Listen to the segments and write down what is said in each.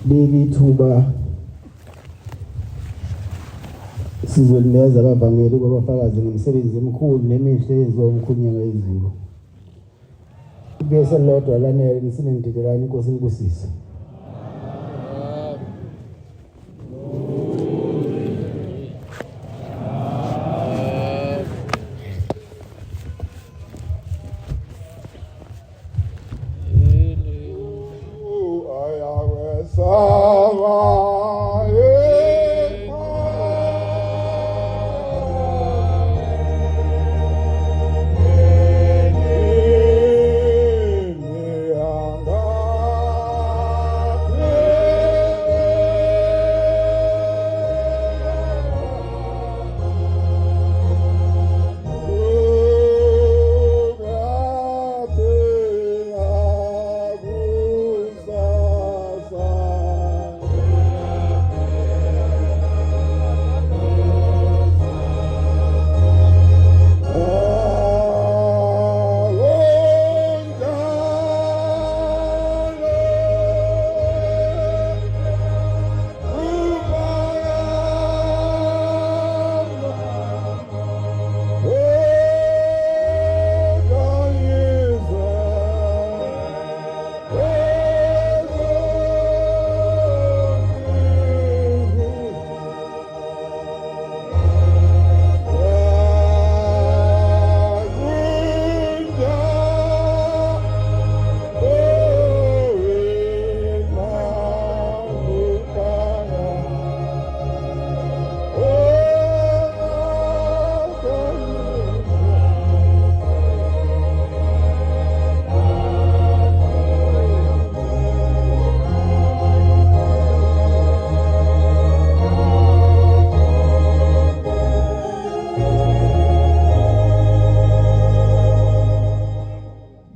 Leli thuba sizolinikeza abavangeli kwabafakazi ngemisebenzi emikhulu nemihle eyenziwa umkhulu Nyanga yezulu. Ibese lodwa lanele nisinendidelani inkosi inibusise.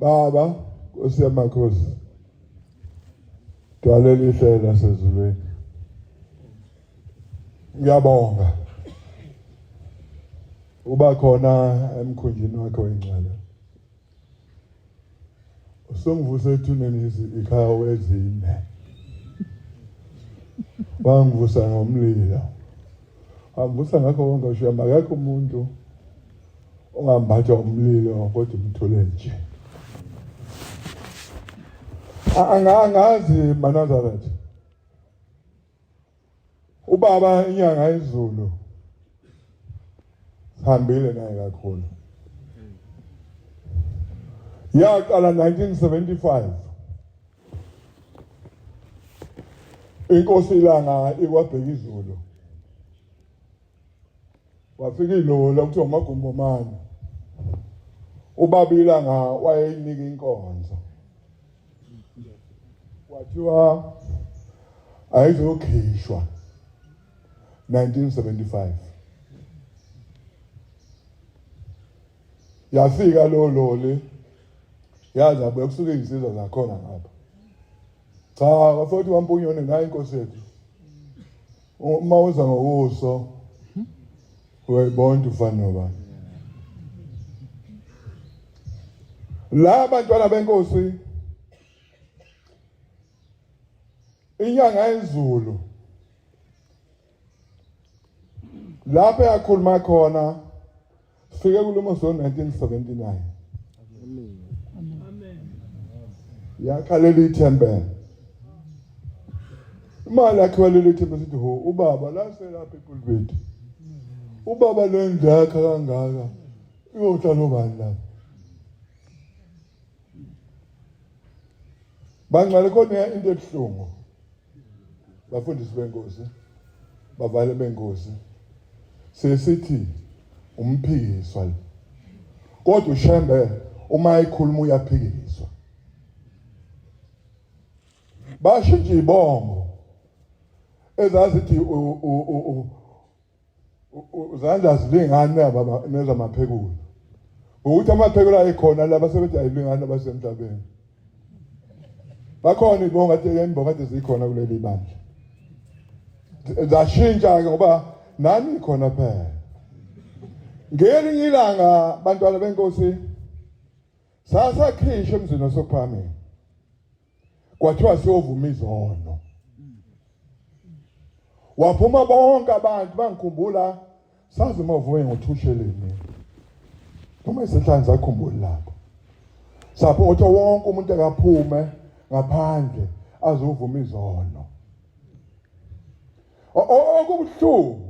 Baba, Nkosi yamakhosi, dwala elihle lasezulwini. Ngiyabonga uba khona emkhunjini wakho oyingcwele. Usungivuse ethuneni ikhawu ezine. Wangivusa ngomlilo. Wangivusa ngakho konke ushiya akekho umuntu ongambathwa umlilo kodwa umthule nje. Angazi maNazaretha. Ubaba inyanga izulu sihambile naye kakhulu. Yaqala 1975 inkosi ilanga ikwabheka izulu wafika ilola kuthiwa uMagumbomane ubaba ilanga wayeyinika inkonzo kwathiwa ayizokhishwa 1975 yafika lo loli yaze abuya kusuke izinsizwa zakhona ngapha cha bafowethu wampunyone nayo inkosi yethu uma uza ngokuso uyayibona ufana nobani la bantwana benkosi inyanga yezulu lapho yakhuluma khona Sifike kulumo so 1979. Amen. Yakhalela ithempeli. Imali yakhiwa leli thempeli sithi ho ubaba la selapha epulpit. Ubaba lo ndlu yakhe kangaka iyohlala obani lapha. Bangcwele khona into ebuhlungu. Bafundisi benkosi bavale benkosi sesithi umphikiswa lo kodwa uShembe uma ekhuluma uyaphikiswa bashintsha ibongo ezazithi uzandla zilingani naba nezamaphekula ngokuthi amaphekula ayikhona laba sebethi ayilingani abasemhlabeni bakhona ibonga kade imbonga kade zikhona kuleli bandla zashintsha ke ngoba nani khona phela ngelinye ilanga bantwana benkosi sasakhisha emzini wasophameni kwathiwa siyovuma izono. Waphuma bonke abantu bangikhumbula sazi uma uvuke ngothusheleni. Noma izinhlanzi zakhumbula lapho. Sapho uthi wonke umuntu akaphume ngaphandle azovuma izono. Okubuhlungu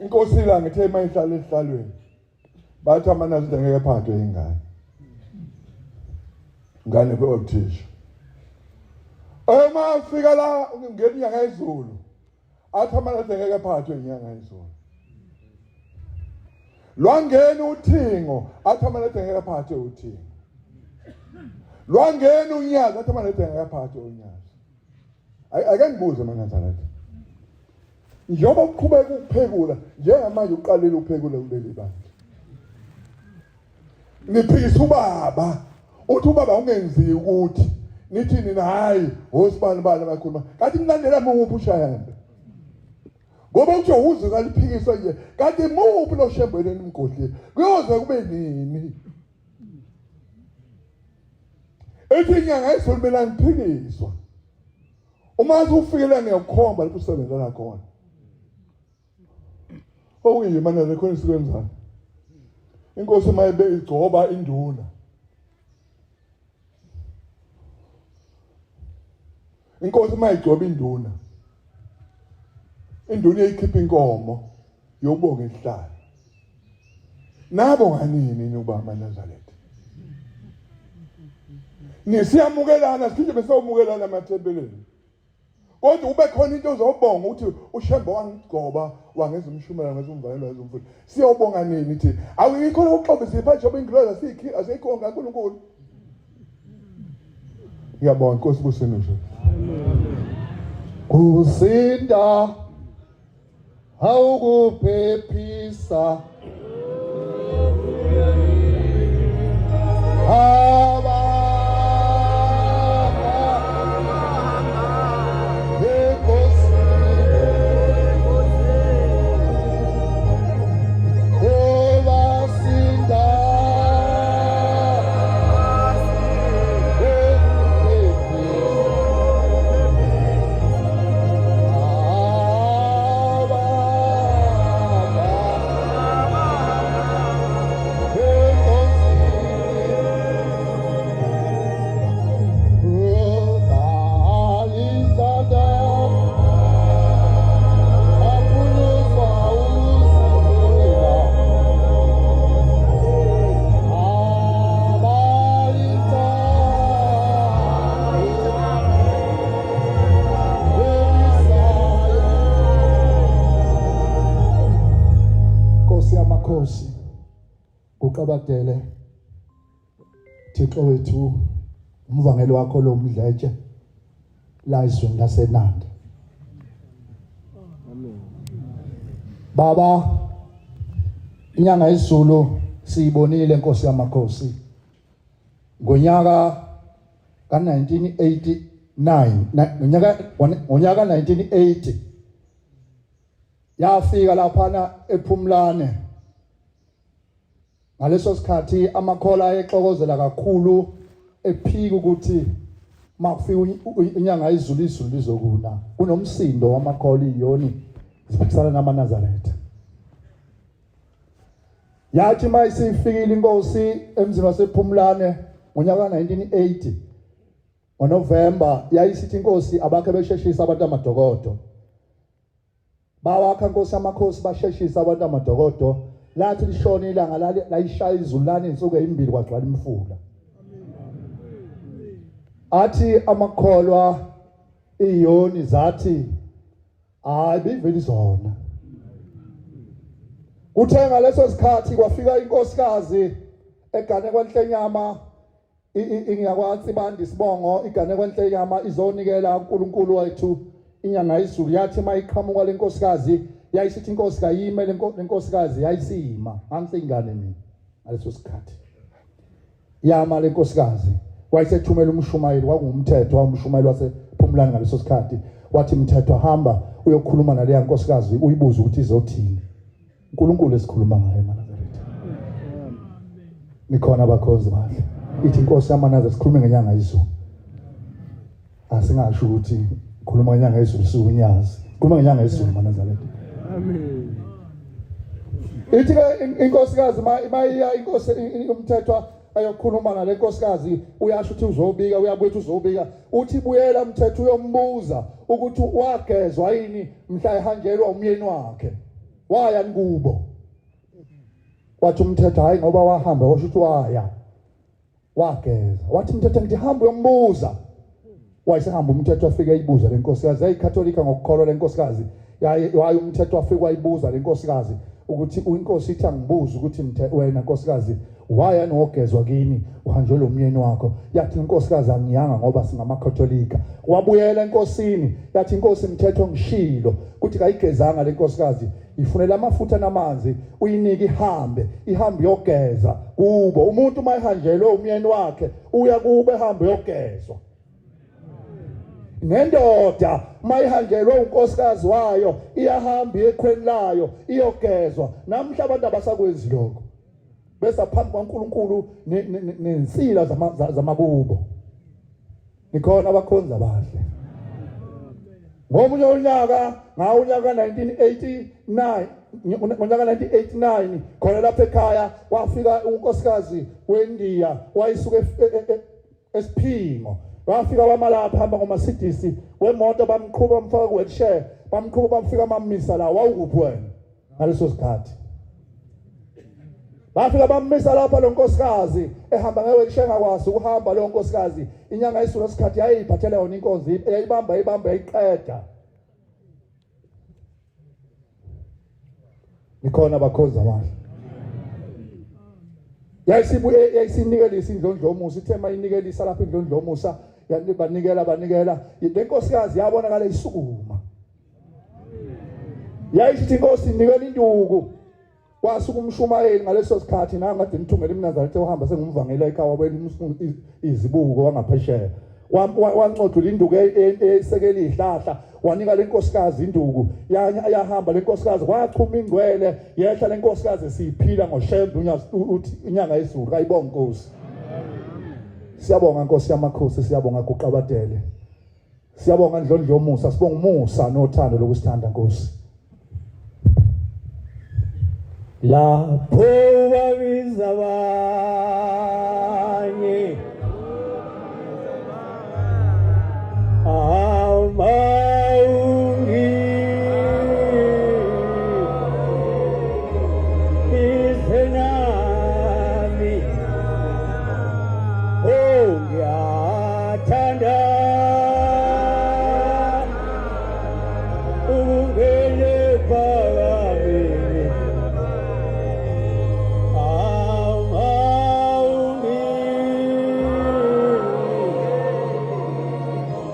Inkosi ilanga ithe uma ihlala esihlalweni bathi amanazitha ngeke ephathwe ingane. Ingane kuyothisha. Uma afika la ngena inyanga yezulu athi amanazitha ngeke ephathwe inyanga yezulu. Lwangena uthingo athi amanazitha ngeke ephathwe uthingo. Lwangena unyazi athi amanazitha ngeke ephathwe unyazi. Ake ngibuze maNazaretha. Njengoba uqhubeka ukuphekula njengamanje uqalile ukuphekula kuleli bandla. Niphikisa ubaba uthi ubaba ungenziwa ukuthi nithi nina hayi osibani bani abakhuluma kanti nilandela muphi ushayembe ngoba kuthiwa uze kaliphikiswa nje kanti muphi lo shembe lenimgodlile kuyoze kube nini ethi inyanga izulu mina ngiphikiswa uma ufikele ngiyakukhomba lapho usebenzela khona okuyimana lekhona isikwenzani inkosi uma ibe igcoba induna inkosi uma igcoba induna induna iyikhipha inkomo yokubonga isihlalo nabo nganini niba amaNazaretha nisiyamukelana siphinde besawumukelana emathempelini kodwa ube khona into ozobonga ukuthi uShembe wangigcoba wangenza umshumela ngenza umvangeli wangenza umfundi siyobonga nini thi awuyikho lokuxoba sipha njengoba ingilozi asikhi asikho ngaNkulunkulu ngiyabonga inkosi kusini nje kusinda awukuphephisa Nkosi yamakhosi kuqabadele Thixo wethu umvangeli wakho lo mdletshe la ezweni laseNanda Amen Baba inyanga yezulu siyibonile Nkosi yamakhosi ngonyaka ka-1989 ngonyaka ngonyaka 1980 yafika laphana ephumlane ngaleso sikhathi amakhola ayexokozela kakhulu ephika ukuthi makufika inyanga izulu izulu lizokuna kunomsindo wamakhola iyoni ziphikisana namaNazaretha Yathi uma isifikile inkosi emzini wasePhumlane ngonyaka ka-1980 ngoNovemba yayisithi inkosi abakhe besheshisa abantu amadokodo. Bawakha nkosi amakhosi basheshisa abantu amadokodo lathi lishona ilanga layishaya izulu lana insuku ezimbili kwagcwala imifula. Athi amakholwa iyoni zathi Hayi bivele izona. Kuthe ngaleso sikhathi kwafika inkosikazi egane kwanhlenyama ingiyakwaNsibandi isibongo igane kwanhlenyama izonikela uNkulunkulu wethu inyanga izulu yathi uma iqhamuka lenkosikazi yayisithi inkosi kayime lenkosikazi yayisima ngangiseyingane mina ngaleso sikhathi yama lenkosikazi wayesethumela umshumayeli kwakungumthetho wawumshumayeli wasephumlani ngaleso sikhathi wathi mthetho hamba uyokhuluma naleya nkosikazi uyibuze ukuthi izothini uNkulunkulu esikhuluma ngaye manazaretha nikhona abakhonzi bahle ithi inkosi yamanaza sikhulume ngenyanga izulu asingasho ukuthi Khuluma ngenyanga yezulu siwunyazi. Khuluma ngenyanga yezulu maNazaretha. Amen. Ithi ke inkosikazi mayiya inkosi umthethwa ayokhuluma nale nkosikazi uyasho ukuthi uzobika uyabuya uzobika uthi buyela mthetho uyombuza ukuthi wagezwa yini mhla ehanjelwa umyeni wakhe waya nikubo wathi umthetho hayi ngoba wahamba washo ukuthi waya wageza wathi mthetho ngithi hamba uyombuza wayesehamba umthetho afike eyibuza le nkosikazi yayikhatholika ngokukholwa le nkosikazi yaye umthetho afike wayibuza le nkosikazi ukuthi inkosi ithi angibuze ukuthi wena nkosikazi waya nogezwa kini uhanjelwe umyeni wakho yathi inkosikazi angiyanga ngoba singamakatholika wabuyela enkosini yathi inkosi mthetho ngishilo ukuthi kayigezanga le nkosikazi ifunela amafutha namanzi uyinike ihambe ihambe yogeza kubo umuntu uma ehanjelwe umyeni wakhe uya kubo ehambe yogezwa nendoda mayihanjelwe unkosikazi wayo iyahamba ekhweni layo iyogezwa namhla abantu abasakwenzi lokho bese phambi kwaNkuluNkulu nensila zamakubo nikhona abakhonzi abahle ngomunye unyaka ngawo unyaka 1989 ngonyaka 1989 khona lapha ekhaya wafika unkosikazi weNdiya wayisuka e, e, e, esiphingo wafika wamalapha hamba ngomasidisi wemoto bamqhuba bamfaka ku-wheelchair bamqhuba bamfika bamisa la wawukuphi wena ngaleso sikhathi bafika bamisa lapha lo nkosikazi ehamba ngewheelchair engakwazi ukuhamba lo nkosikazi inyanga isula sikhathi yayiphathele yona inkonzo yayibamba yayibamba yayiqeda nikhona abakhonzi abahle yayisibuye yayisinikelisa indlondlomusa ithe mayinikelisa lapha indlondlomusa banikela banikela le nkosikazi yabonakala isukuma yayisithi inkosi nikela induku kwasuka umshumayeli ngaleso sikhathi nangade nithungela imnazaretha uhamba sengumvangeli ekhaya wabuyela izibuko wangaphesheya wancodula induku esekela izihlahla wanika lenkosikazi induku yahamba lenkosikazi kwachuma ingcwele yehla lenkosikazi siyiphila ngoshembe uthi inyanga yezulu kayibonga inkosi siyabonga nkosi yamakhosi siyabonga guqabadele Siyabonga Ndlondlo yomusa, sibonga umusa nothando lokusithanda Nkosi. Lapho babiza abanye amawungi izenami oh ngiyathanda ukungena ephakameni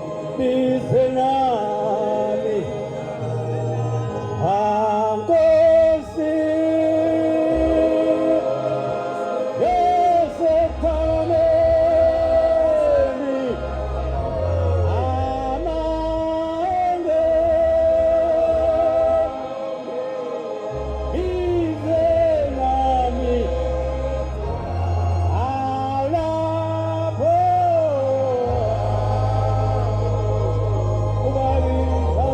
awungibize nami ankosi Yasekhameni amange ize nami alapho ubabiza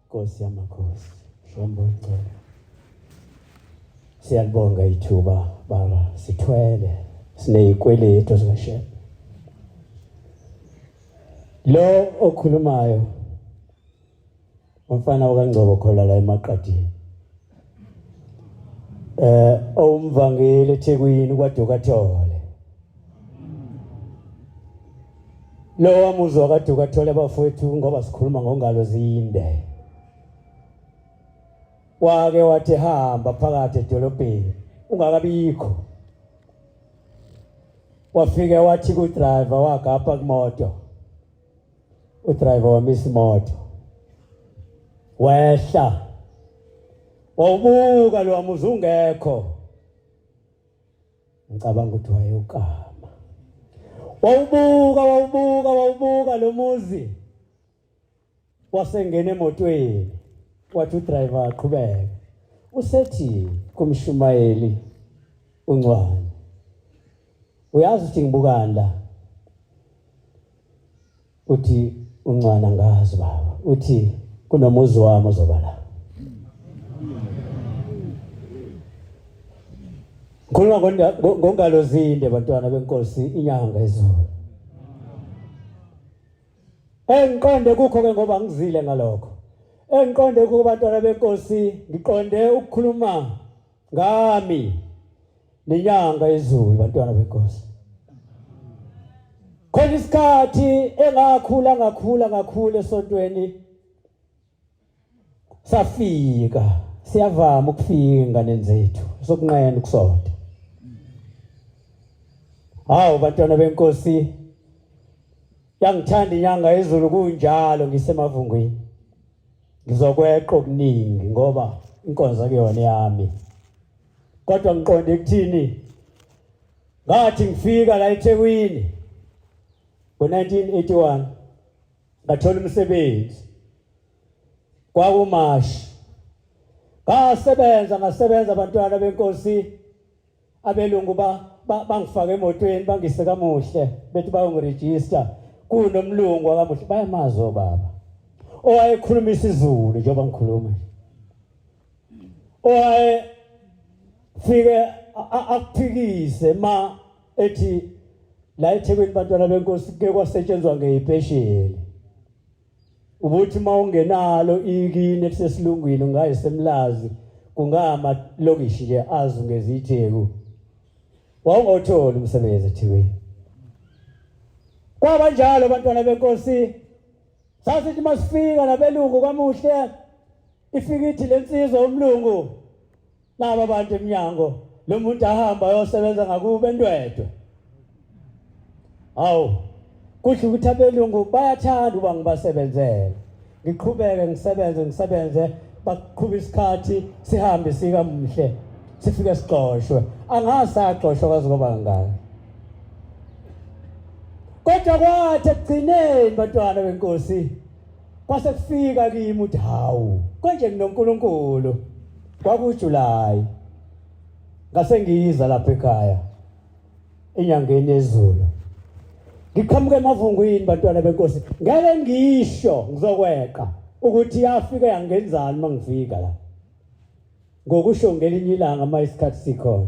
Nkosi yamakhosi, Shembe ongcwele. Siyalibonga ithuba baba, sithwele sinezikweletu zikaShembe. Lo okhulumayo umfana okaNgcobo khola la emaqadini eh owumvangeli eThekwini kwaDukathole lo wamuzwa kaDukathole bafowethu ngoba sikhuluma ngongalo zinde wake wathi hamba phakathi edolobheni ungakabikho wafike wathi ku driver wagapha kumoto Udriver wamisa imoto. Wehla. Wawubuka lo wamuzi ungekho. Ngicabanga ukuthi wayewukama. Wawubuka wawubuka wawubuka lo muzi. Wasengena emotweni wathi udriver aqhubeke. Usethi kumshumayeli uNcwane, uyazi ukuthi ngibukani la? Uthi uNcwane angazi baba. Uthi kunomuzi wami ozoba la. Ngikhuluma ngongalo zinde bantwana benkosi inyanga izulu. Engiqonde kukho ke ngoba ngizile ngalokho. Engiqonde kukho bantwana benkosi ngiqonde ukukhuluma ngami nenyanga yezulu bantwana benkosi. Khona isikhathi engakhula ngakhula ngakhula esontweni safika siyavama ukufika enganeni zethu sokunqena ukusonta hawu bantwana benkosi yangithanda inyanga yezulu kunjalo ngisemavungwini ngizokweqa okuningi ngoba inkonzo kuyona yami kodwa ngiqonde ekuthini ngathi ngifika la eThekwini ngo-1981 ngathola umsebenzi kwakumashi ngasebenza ngasebenza abantwana benkosi abelungu bangifaka emotweni bangise kamuhle bethi bayongiregister kunomlungu wakamuhle bayamazi obaba owayekhuluma isiZulu njengoba ngikhuluma owaye fike akuphikise ma ethi la eThekwini bantwana benkosi ke kwasetshenzwa ngeyipesheli ubuthi uma ungenalo ikini elisesilungwini ungayisemlazi kungamalokishi nje azungeze iTheku wawungawutholi umsebenzi eThekwini kwaba njalo bantwana benkosi sasithi masifika nabelungu kwamuhle ifika ithi lensizwa umlungu laba abantu emnyango lo muntu ahamba ayosebenza ngakubo entwedwe hawu kusho ukuthi abelungu bayathanda uba ngibasebenzele ngiqhubeke ngisebenze ngisebenze baqhuba isikhathi sihambe sikamhle sifike sixoshwe angasaxoshwa kwaze kwaba kangaka kodwa kwathi ekugcineni bantwana benkosi kwase kufika kimi uthi hawu konje nginoNkulunkulu kwakuJuly ngase ngiyiza lapha ekhaya enyangeni yezulu ngiqhamuka emavungwini bantwana benkosi ngeke ngisho ngizokweqa ukuthi yafika yangenzani uma ngifika la ngokusho ngelinye ilanga uma isikhathi sikhona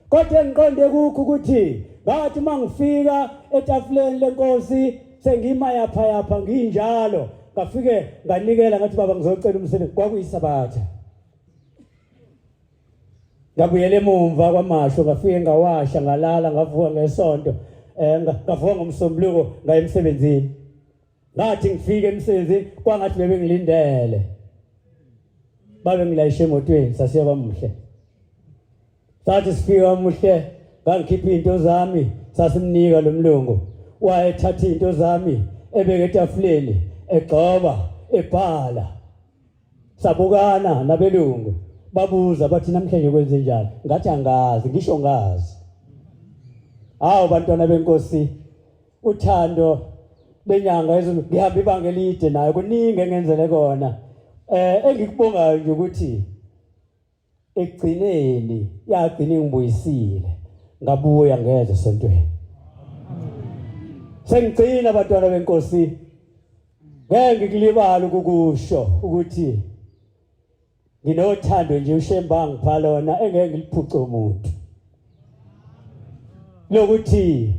kodwa engiqonde kukho ukuthi ngathi uma ngifika etafuleni lenkosi sengima yapha yapha nginjalo ngafike nganikela ngathi baba ngizocela umsebenzi kwakuyisabatha ngabuyela emumva kwamasho ngafike ngawasha ngalala ngavuka ngesonto eh ngavuka ngomsombuluko ngaya emsebenzini ngathi ngifike emsebenzini kwangathi bebengilindele babe ngilayishe emotweni sasiya kwamuhle sathi sifika kwamuhle ngangikhipha izinto zami sasimnika lo mlungu wayethatha izinto zami ebeke etafuleni egxoba ebhala sabukana nabelungu babuza bathi namhlanje kwenze njani ngathi angazi ngisho ngazi hawu bantwana benkosi uthando lenyanga ezulu ngihamba ibanga elide nayo kuningi engenzele kona eh engikubongayo nje ukuthi ekugcineni yagcina ingibuyisile ngabuya ngeze esontweni sengigcina abantwana benkosi ngeke ngikulibala ukukusho ukuthi nginothando nje uShembe angipha lona engeke ngiliphuce umuntu lokuthi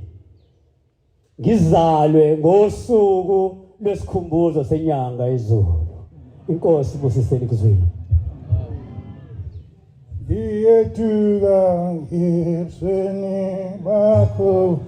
ngizalwe ngosuku lwesikhumbuzo senyanga izulu inkosi ibusiseni kuzwini Ngiyeduka ebusweni bakho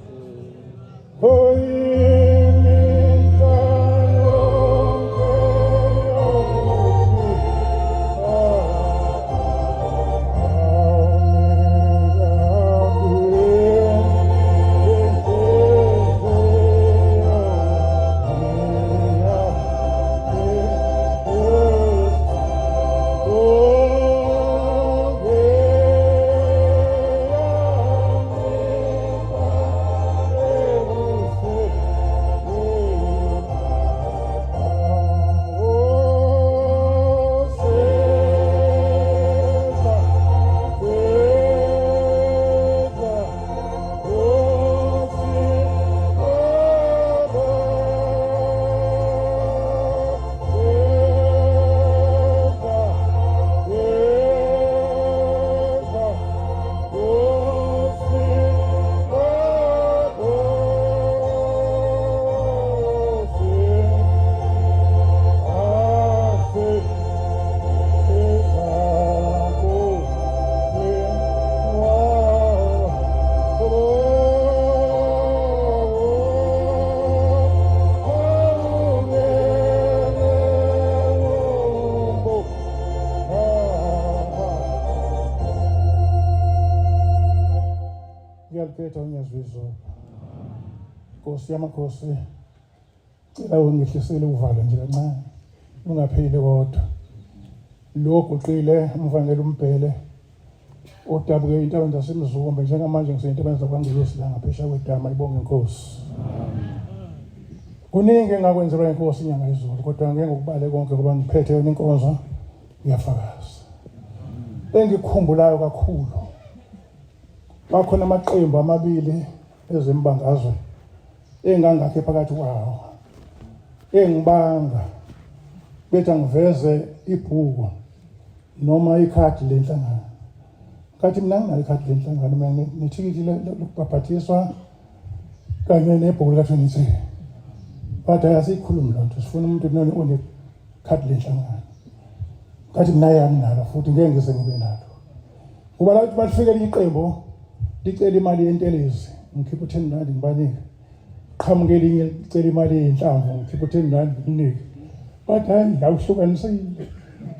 Makhetha uNyazizulu. Nkosi yamakhosi, cela ungehlisele uvalo nje kancane. Ungapheli kodwa. Lo guqile umvangeli umbhele odabuke intabeni zaseMzumbe njengamanje ngisentabeni zakwaNgelosi la ngaphesheya kwedama ibonge inkosi. Kuningi engakwenzelwa inkosi inyanga izulu kodwa ngeke ngikubale konke ngoba ngiphethe yona inkonzo ngiyafakaza. Engikukhumbulayo kakhulu Bakhona amaqembu amabili ezembangazwe engangakhe phakathi kwawo engibanga bethi angiveze ibhuku noma ikhadi lenhlangano. Ngathi mina nginalo ikhadi lenhlangano, mina nethikithi lokubhabhathiswa kanye nebhuku lika-23. Bathi hhayi asiyikhulumi loo nto, sifuna umuntu onekhadi lenhlangano. Ngathi mina yami nalo futhi ngeke ngize ngibe nalo. Ngoba la balifike elinye iqembu licela imali yentelezi, ngikhipha u-10 rand ngibanike. Qhamuke elinye licela imali yenhlamvu, ngikhipha u-10 rand nginike. Bathi hayi la uhlukanisile.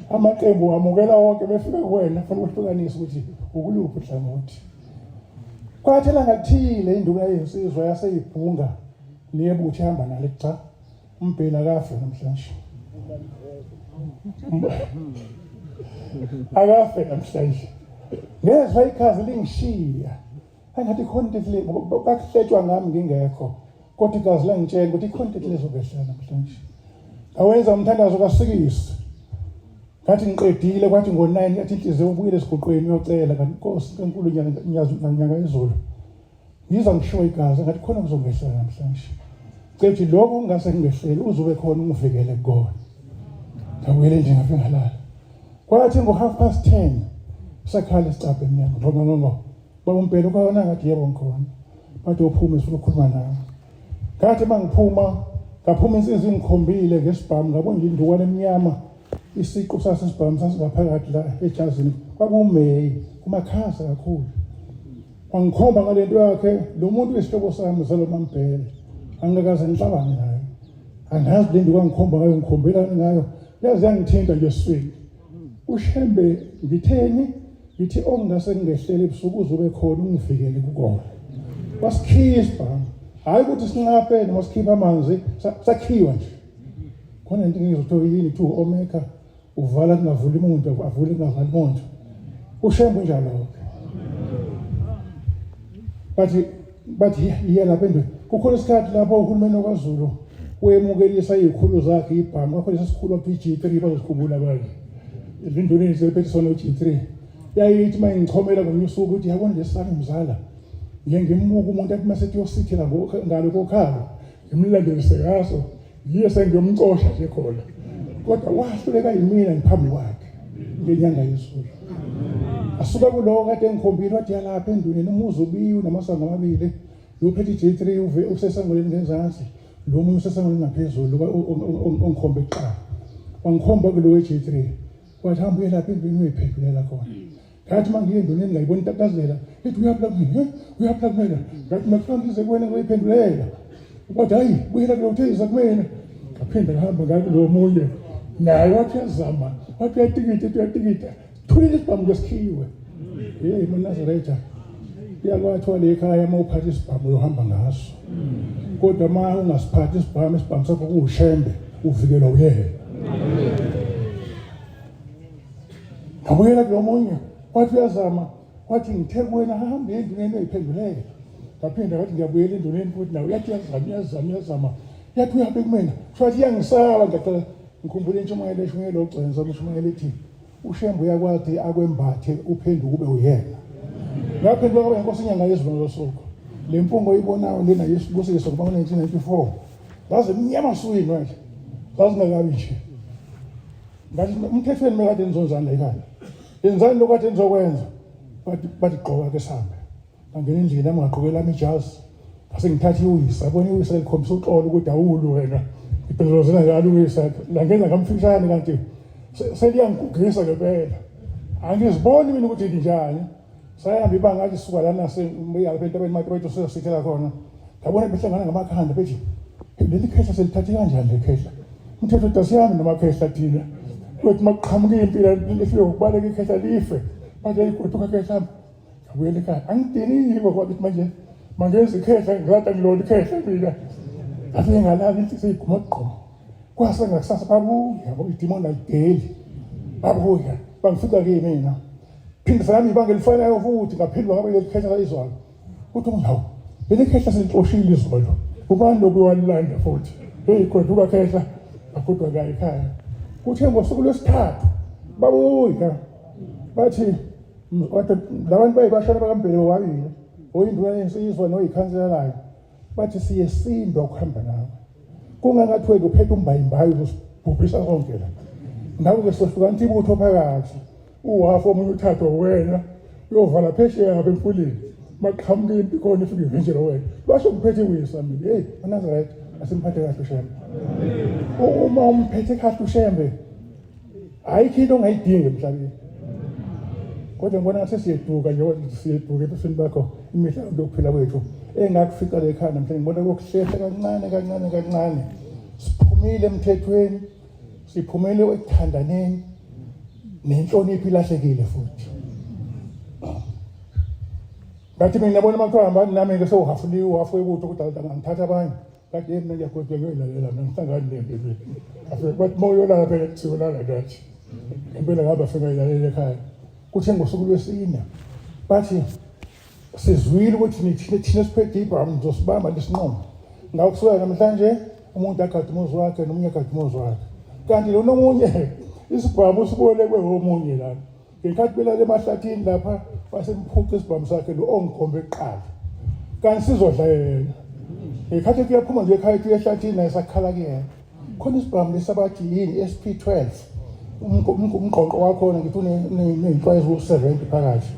Amaqembu amukela wonke befika kuwena fanele uhlukanise ukuthi ukuluphi uhlangothi. Kwathi elanga lithile induku yayinsizwa yaseyibhunga niyebuthe ihamba nale cha. Umbheli akafe namhlanje. Akafe namhlanje. Ngezwa ikhazi lingishiya. Angathi khona into ethile bakuhletshwa ngami ngingekho. Kodwa igazi langitshela ukuthi ikhona into ethile ezokwehlela namhlanje. Ngawenza umthandazo kasikisi. Ngathi ngiqedile kwathi ngo-9 yathi inhliziyo ubuyele esiguqweni uyocela kanti Nkosi enkulu nyanga izulu. Ngizwa ngishiwo igazi ngathi khona kuzongehlela namhlanje. Cethi lokho kungase kungehlele uzobe khona ungivikele kukona. Ngabuyele nje ngafike ngalala. Kwathi ngo half past 10 sakhala isicabha emnyango. Ngo ngo ngo. Baba uMbhele ukhona ngathi yebo ngikhona. Bathi uphume sifuna ukukhuluma nawe. Ngathi mangiphuma ngaphuma insizwa ingikhombile ngesibhamu ngabona nje indukwana emnyama isiqu sasesibhamu sasingaphakathi la ejazini kwakumeyi kumakhaza kakhulu. Wangikhomba ngalento yakhe lo muntu uyisihlobo sami zalo maMbhele angikaze ngihlabane naye angazi le nto wangikhomba ngayo ngikhombelani ngayo yaze yangithinta nje eswini ushembe ngitheni ngithi okungase kungehlele ebusuku uzobe khona ungivikele kukona wasikhipha hhayi ukuthi sinqape noma sikhiphe amanzi sakhiwa nje khona into engizothiwa yini kuthiwa omeka uvala kungavuli muntu avule kungavali muntu ushembe unjalo-ke bathi bathi iya lapha endweni kukhona isikhathi lapho uhulumeni wakwaZulu wemukelisa izikhulu zakhe ibhamu kwakhona isikhulu apha i-G3 bazosikhumbula abanye ezinduneni zephethe sona u-G3 yayithi uma ngichomela ngolunye usuku ukuthi yabona lesi sami mzala ngiye ngimbuka umuntu athi mase kuyosithela ngalo kokhalo ngimlandelise ngaso ngiye sengiyomcosha nje khona kodwa wahluleka yimina ngiphambi kwakhe ngenyanga yezulu asuka kulowo kade engikhombile wathi yalapha enduneni umuzi ubiyu namasango amabili lophethe i-J3 uve usesangweni ngezansi lo munye usesangweni ngaphezulu ongikhombe kuqala wangikhomba kulo we-J3 wathi hamba uye lapha endlini uyoyiphendulela khona Ngathi uma ngiye endoneni ngayibona itatazela ithi uyaphi la kumina uyaphi la kumina ngathi makufika ngize kuwena ngoyiphendulela wathi hayi buyela kulo uthe iza kumina ngaphinda ngahamba ngakulo munye naye wathi uyazama wathi uyatikita ethi uyatikita thulile isibhamu ngesikhiwe yeyi manazaretha kuyakwathiwa le ekhaya uma uphatha isibhamu uyohamba ngaso kodwa uma ungasiphathi isibhamu isibhamu sakho kuwushembe uvikelwa uyena Ngabuyela kulo munye wathi uyazama wathi ngithe kuwena hambe enduneni uyiphendulele ngaphinda ngathi ngiyabuyela enduneni futhi nawe uyathi uyazama uyazama uyazama yathi uyabe kumina kusho wathi iyangisaba ngiyacela ngikhumbula intshumayelo eshumayelo ogcwenza umshumayelo ethi ushembe uyakwazi akwembathe uphenduke ube uyena ngaphenduka kwaba inkosi inyanga yezulu ngalosuku le mpungo oyibonayo lena yesibusiso kuba ngo-1994 zaze mnyama suyini manje zazingakabi nje Ngathi umthethweni mekade nizonzani la ekhaya. Yenzani lokho kade nizokwenza. Bathi bathi gqoka ke sambe. Ngangena endlini nami ngagqokela ami ijazi. Ngase ngithatha iwisa, yabona iwisa likhombisa uxolo ukuthi awulu wena. Ngibhezozela ngalo iwisa, langenza ngamfishane kanti seliyangigugisa ngempela. Angiziboni mina ukuthi nginjani. Sayihamba ibanga ngathi suka lana sebuya lapha entabeni Matoito sesithela khona. Ngabona behlangana ngamakhanda bethi leli khehla selithathe kanjani le khehla? Umthetho dasiyami namakhehla thina. Kuthi makuqhamuka impilo lifike ngokubaleka ikhehla life. Bathi ayigoduka khehla. Ngabuyela ekhaya. Angidiniwe kwakithi manje. Mangenza ikhehla ngilada ngilona ikhehla mina. Ngafike ngalala inhliziyo igquma gquma. Kwase ngakusasa babuya ngoba idimoni ayideli. Babuya bangifika kimi mina. Phindisa nami ibanga elifanayo futhi ngaphindwa ngabe leli khehla izolo. Uthi umhawu leli khehla selixoshile izolo. Ubani lobu walilanda futhi? Hey goduka khehla agodwa kayi ekhaya. Kuthe ngosuku lwesithathu babuya bathi kodwa labantu bayibashana bakaMbhele bobabili oyinduna yensizwa noyikhansela layo bathi siyesindwa ukuhamba nawe kungangathi wena uphethe umbayimbayi uzosibhubhisa konke la ngakho-ke sohlukanisa ibutho phakathi uhafu omunye uthathwa wena uyovala phesheya ngapha emfuleni maqhamuka impi khona ifike ivinjela wena basho ngiphethe iwisa mina heyi manazaretha asimphathe kahle ushembe uma umphethe kahle ushembe ayikho into ongayidingi emhlabeni kodwa ngibona ngathi siyeduka nje siyeduka ebusweni bakho imihla yonke yokuphila kwethu engakufica le khaya namhlanje ngibona kokuhlehla kancane kancane kancane siphumile emthethweni siphumele ekuthandaneni nenhlonipho ilahlekile futhi ngathi mina ngiyabona uma kuthiwa hambani nami-ke sewuhafuliwe uhafu webutho kudala ngangithatha abanye Kade mina ngiyagoduka ngiyoyilalela mina ngihlangani nempi mina. Afike bathi uma uyolala phela kuthiwa lala nathi. Impela ngaba fika ngiyilalela ekhaya. Kuthe ngosuku lwesine bathi sizwile ukuthi nithina thina siphethe ibhamu nizosibamba nisinqume. Ngakho kusuka namhlanje umuntu agade umuzi wakhe nomunye agade umuzi wakhe. Kanti lona omunye isibhamu sibolekwe omunye lana. Ngenkathi belala emahlathini lapha basemphuca isibhamu sakhe lo ongikhombe kuqala. Kanti sizodla yena. Ngenkathi ethi uyaphuma nje ekhaya ethi ehlathini naye sakhala kuyena. Khona isibhamu lesabathi yini SP12. Umqoqo wakhona ngithi uney'nhlwa eziwu-70 phakathi.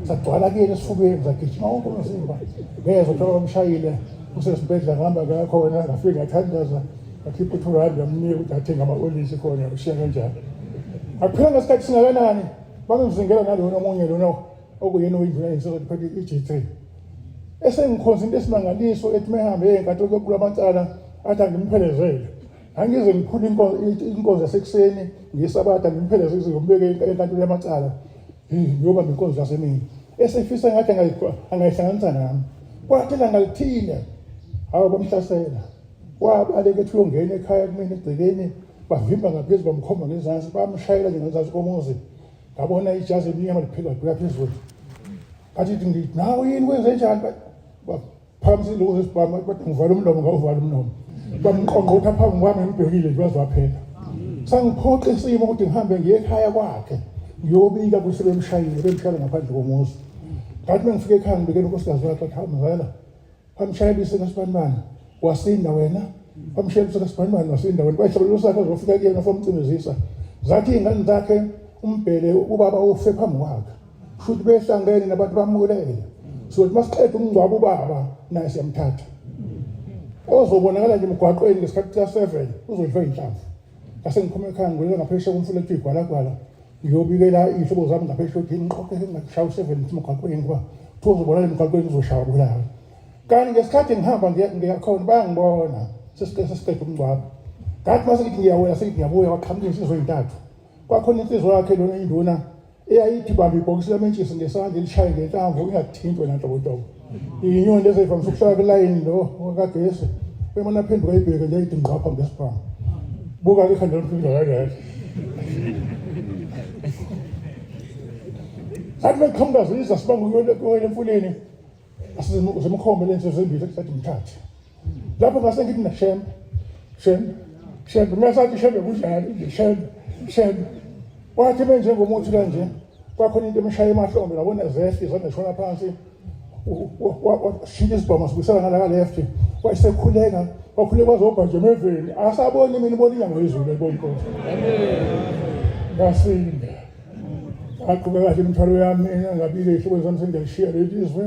Sagcwala kuyena esifubeni sagijima wonke umzimba. Ngezwa kuthiwa bamshayile usesibhedlela ngihamba ngakhona ngafike ngathandaza ngakhipha u-2 rand ngamnika ukuthi athenge ama-olishi khona ushiya kanjalo. Akuphela ngesikhathi singakanani bangimzingela nalona omunye lona okuyena oyinduna yensizwa iphethe i-G3 esengikhonza into esimangaliso ethi mehambe enkantolo yokula amacala athi angimphelezele angize ngiphule inkonzo yasekuseni ngisabatha ngimphelezele ize ngimbeke enkantolo yamacala ngiyobamba inkonzo yasemini esefisa ngathi angayihlanganisa nami kwathi ilanga lithile hawu bamhlasela Wabaleka ethi uyongena ekhaya kumina egcekeni, bavimba ngaphezu bamkhomba ngezansi, bamshayela nje ngezansi komuzi. Ngabona ijazi elimnyama liphila libheka phezulu. Ngathi ngithi nawe yini kwenze njani? Baphakamisa iluku zesibhamu kodwa ngivala umlomo ngawuvala umlomo. Bamqongqotha phambi kwami ngibhekile nje waze waphela. Sangiphoqa isimo ukuthi ngihambe ngiye ekhaya kwakhe ngiyobika ukuthi bemshayile bemshayela ngaphandle komuzi. Ngathi mengifika ekhaya ngibikela unkosikazi wakhe wathi hawu mzala Wamshayela isika sibanibani wasinda wena. Wamshayela isika sibanibani wasinda wena. Kwayihlabela sakhe wazofika kuyena fomcimezisa. Zathi iy'ngane zakhe umbhele ubaba ufe phambi kwakhe. Shuthi behlangene nabantu bamulele. So masiqeda umngcwabo ubaba naye siyamthatha. Ozobonakala nje emgwaqweni ngesikhathi ka-7 uzodliwa inhlamvu. Ngase ngiphuma ekhaya ngibuyela ngaphesheya komfula ethi igwalagwala. Ngiyobikela iy'hlobo zami ngaphesheya ukuthi ngiqoqe ngingashaya u-seven ngithi emgwaqweni ngoba kuthiwa uzobonana emgwaqweni uzoshawa bulawe. Kanti ngesikhathi ngihamba ngiyakhona bayangibona sesiqeda umngcwabo. Ngathi mase ngithi ngiyawela sengithi ngiyabuya kwaqhamuka insizwa ey'ntathu. Kwakhona insizwa yakhe lona induna eyayithi bamba ibhokisi lamentshisi ngesandla elishaye ngenhlamvu ingakuthintwe nanhlobonhlobo. Iyinyoni lezi ezivamise ukuhlala kulayini lo kagesi. Uyabona aphenduka ibheke nje ithi ngqapha ngesibhamu. Buka ke ikhanda lomfika kanjani. Sathi beqhamuka ziza sibanga ukuyela emfuleni. Asimkhombe lenso zimbili sathi mthathe. Lapho ngase ngithi na shembe. Shembe. Shembe ngasathi shembe kunjalo nje shembe. Shembe. Wathi benjengomuthi kanje kwakhona into emshaya emahlombe ngabona zehle izandla zishona phansi washintsha isibhamu wasibuyisela ngala ka-left wayesekhuleka wakhuleka wazobha nje emeveni akasaboni mina ubona inyanga yezulu ayibona inkosi ngasinda ngaqhubeka kahle imithwalo yami ngabike iy'hlobo zami sengiyalishiya leli zwe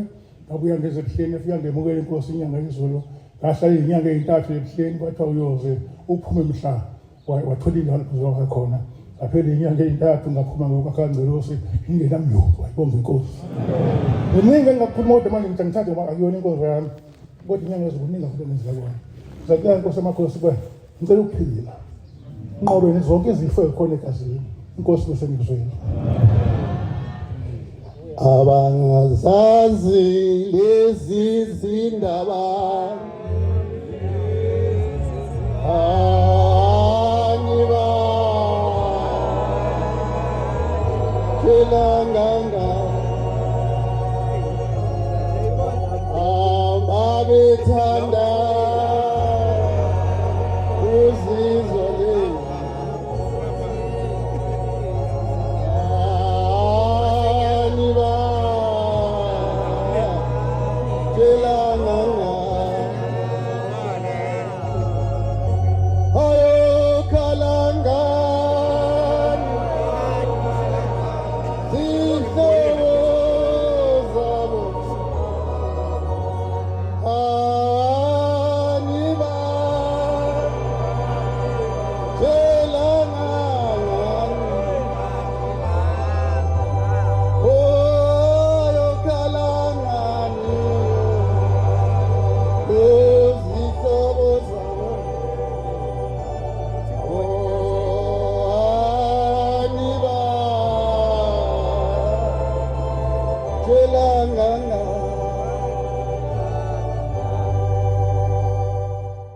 ngabuya ngeze ebuhleni efika ngemukela inkosi inyanga yezulu ngahlala iy'nyanga ey'ntathu ebuhleni kwathiwa uyoze uphume mhla wathola indawo lapho uzokha khona ngaphela inyanga ey'ntathu ngaphuma ngokwakangcelosi ngingenamlungu ayibonga inkosi kuningi engingakukhuluma kodwa manje ngithi angithathe ngoba akuyona inkonzo yami kodwa inyanga ezikuningi kakhulu engenzeka kona ngizakuyala inkosi amakhosi kwe ngicela ukuphila nqobe zonke izifo ezikhona egazini inkosi bese ngikuzwile. Abangazazi lezi zindaba angiba tshelanganga ababethanda uzizwa lezi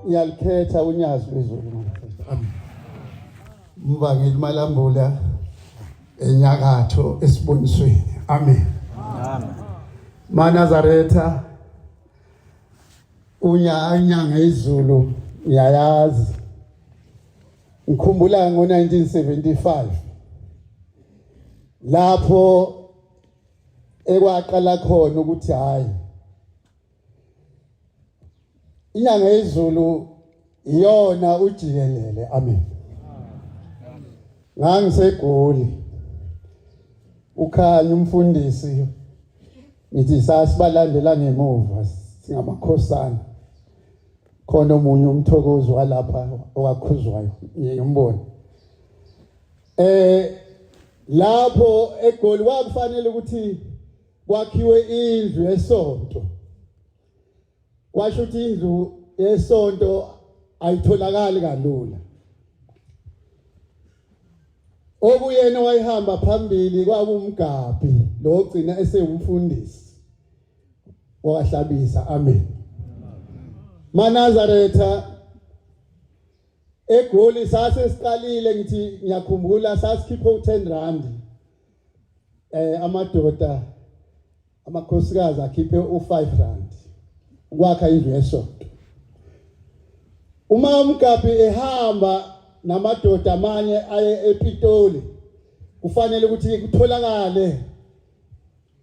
Ngiyalikhetha unyazi lwezulu. Mvangeli Malambula enyakatho esibonisweni. Amen. Amen. MaNazaretha unyanya izulu ngiyayazi. Ngikhumbula ngo-1975 lapho ekwaqala khona ukuthi hayi Inyanga yezulu iyona ujikelele amen. NgangiseGoli ukhanya umfundisi ngithi sasibalandela ngemuva singamakhosana khona omunye umthokozi walapha owakhuzwayo ngimbona eh lapho eGoli kwakufanele ukuthi kwakhiwe indlu yesonto kwasho ukuthi indlu yesonto ayitholakali kalula okuyena wayehamba phambili kwakumgabhi lo ogcina esewumfundisi wahlabisa amen manazaretha eGoli sase siqalile ngithi ngiyakhumbula sasikhipha u10 rand eh amadoda amakhosikazi akhiphe u5 rand ukwakha indlu yesonto uma umgabhi ehamba namadoda amanye aye ePitoli kufanele ukuthi kutholakale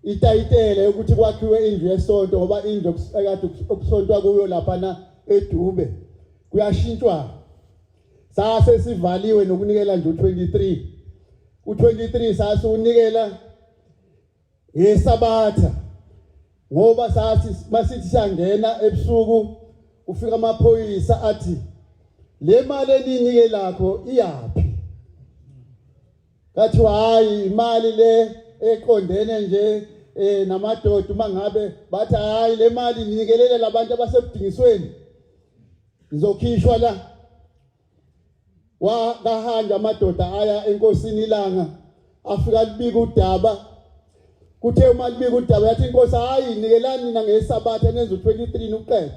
itayitele ukuthi kwakhiwe indlu yesonto ngoba indlu ekade okusontwa kuyo laphana eDube kuyashintshwa sase sivaliwe nokunikela nje u23 u23 sase unikela ngesabatha ngoba sathi masithi siyangena ebusuku ufika amaphoyisa athi le mali eninike lakho iyaphi Kathiwa hayi imali le eqondene nje eh namadoda uma ngabe bathi hayi le mali nikelele labantu abasebudingisweni ngizokhishwa la wa kahanja amadoda aya enkosini ilanga afika libika udaba kuthe uma libika udaba yathi inkosi hayi nikelani nina ngesabatha nenza u23 uqede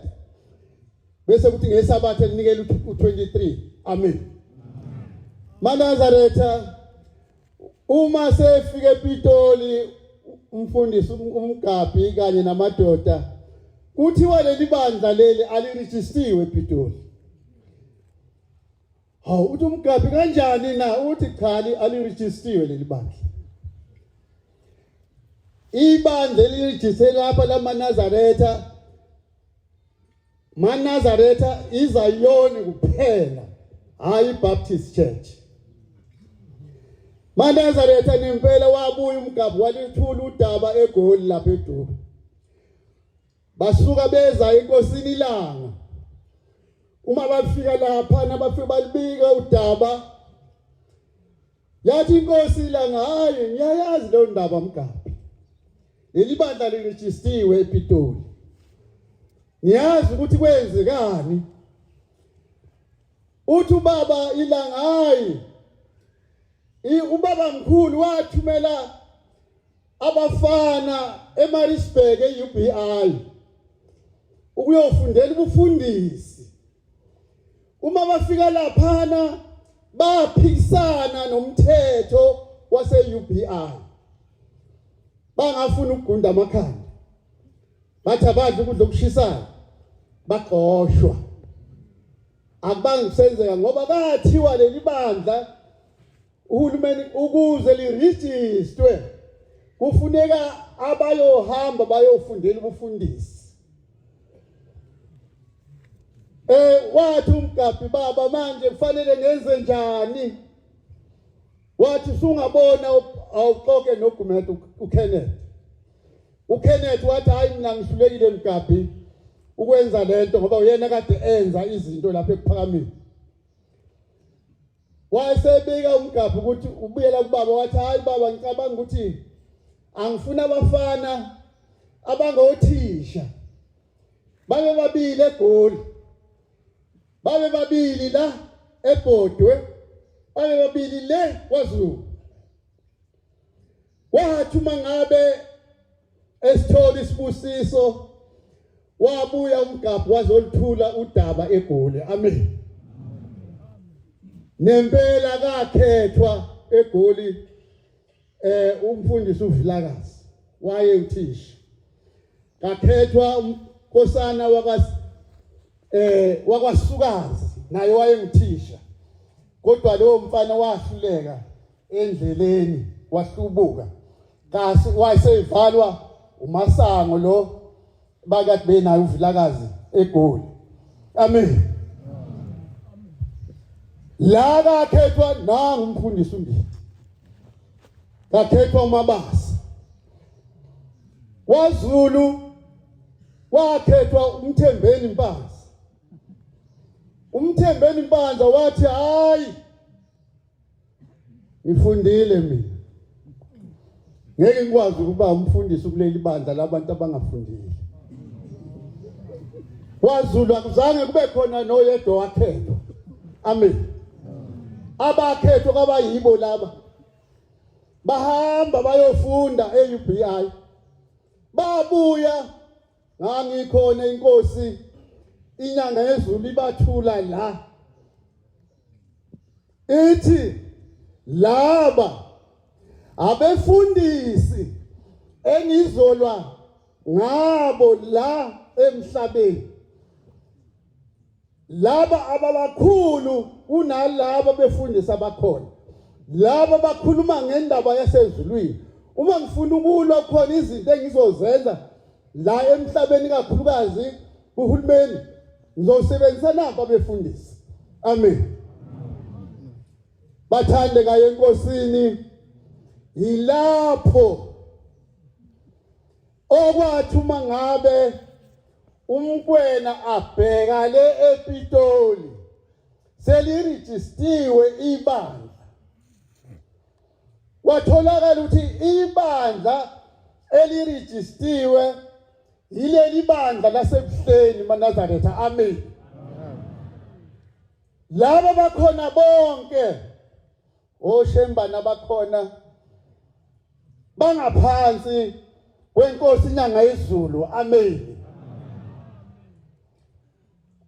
bese kuthi ngesabatha linikela u23 amen manazaretha uma sefike ePitoli umfundisi umgabhi kanye namadoda kuthiwa leli bandla leli alirejistiwe ePitoli hawu uthi umgabhi kanjani na uthi cha alirejistiwe leli bandla ibandla elirejiste lapha lamaNazaretha MaNazaretha iZayoni kuphela hayi iBaptist Church. MaNazaretha nempela wabuya umgabhu walithula udaba eGoli lapha eDube. Basuka beza enkosini ilanga. Uma bafika lapha nabafika balibika udaba Yathi inkosi ilanga hayi ngiyayazi leyo ndaba mgabhi. Leli bandla lirejistiwe ePitoli. Ngiyazi ukuthi kwenzekani. Uthi ubaba ilanga hayi ubaba mkhulu wathumela abafana eMaritzburg eUBI ukuyofundela ubufundisi. Uma bafika laphana baphikisana nomthetho wase-UBI, bangafuna ukugunda amakhanda, bathi abadla ukudla okushisayo, baxoshwa. Akubange kusenzeka ngoba kathiwa leli bandla uhulumeni ukuze lirejistwe kufuneka abayohamba bayofundela ubufundisi. Wathi umgabhi, baba manje kufanele ngenze njani? Wathi usungabona awuxoke noGumede uKenneth. UKenneth wathi hayi mina ngihlulekile mgabhi ukwenza lento ngoba uyena kade enza izinto lapha ekuphakameni. Wayesebika umgabhi ukuthi ubuyela kubaba, wathi hayi baba ngicabanga ukuthi angifuna abafana abangothisha babe babili eGoli, babe babili la eBhodwe, babe babili le kwaZulu. Wathi uma ngabe esithola isibusiso wabuya umgabhi wazolithula udaba eGoli. Amen. Nempela kakhethwa eGoli umfundisi uVilakazi waye uthisha, kakhethwa umkhosana wakwaSukazi naye wayenguthisha, kodwa lowo mfana wahluleka endleleni wahlubuka, kasi wayesevalwa uMasango lo bakade benayo uVilakazi eGoli. Amen. La kakhethwa nangu umfundisi uNdidi, kakhethwa uMabasa. KwaZulu kwakhethwa uMthembeni Mpanza. UMthembeni Mpanza wathi hayi ngifundile mina, ngeke ngikwazi ukuba umfundisi kuleli bandla labantu abangafundile. KwaZulu akuzange kube khona noyedwa wakhethwa. Amen. Abakhethwa kwabayibo laba bahamba bayofunda e-UBI, babuya ngangikhona inkosi inyanga yezulu ibathula la ithi laba abefundisi engizolwa ngabo la emhlabeni, laba ababakhulu kunalaba befundisi abakhona, laba bakhuluma ngendaba yasezulwini. Uma ngifuna ukulwa khona izinto engizozenza la emhlabeni, kakhulukazi kuhulumeni, ngizosebenzisa nabo abefundisi. Amen. Bathandekayo enkosini, yilapho okwathi uma ngabe uMkwena abheka le ePitoli selirejistiwe ibandla, kwatholakala ukuthi ibandla elirejistiwe yileli bandla laseBuhleni maNazaretha. Amen. Laba bakhona bonke oshembana bakhona bangaphansi kwenkosi inyanga yezulu. Amen.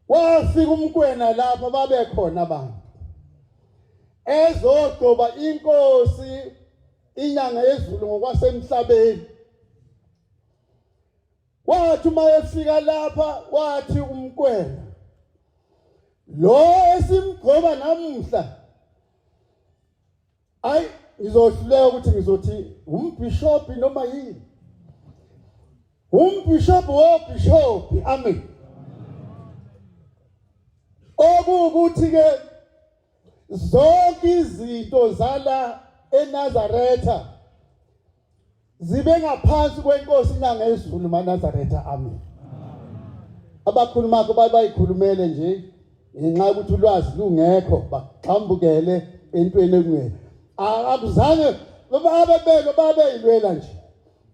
Wafika uMkwena lapha babe khona abantu ezogcoba inkosi inyanga yezulu ngokwasemhlabeni. Wathi uma efika lapha wathi uMkwena lo esimgcoba namuhla, ayi ngizohluleka ukuthi ngizothi umbhishobhi noma yini, umbhishobhi wobhishobhi. Amen. Okuwukuthi ke zonke izinto zala eNazaretha zibe ngaphansi kwenkosi inyanga yezulu maNazaretha. Amen. Abakhulumakho bayikhulumele nje ngenxa yokuthi ulwazi lungekho, bagxambukele entweni ekungekho. Akuzange babebelwa, babeyilwela nje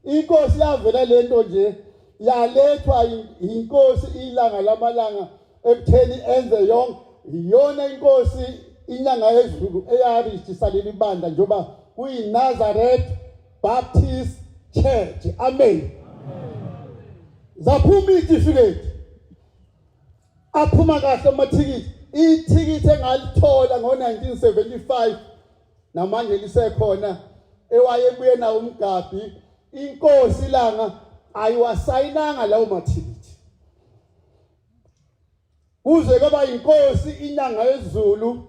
inkosi yavela lento nje yalethwa inkosi ilanga lamalanga ekutheni enze yonke iyona inkosi inyanga yezulu eyarejista leli bandla njengoba kuyiNazareth Baptist Church. Amen. Zaphuma izitifiketi. Aphuma kahle amathikithi. Ithikithi engalithola ngo-1975 namanje lisekhona ewayebuye nawo umgabhi inkosi ilanga ayiwasayinanga lawo mathikithi. Kuze kwaba inkosi inyanga yezulu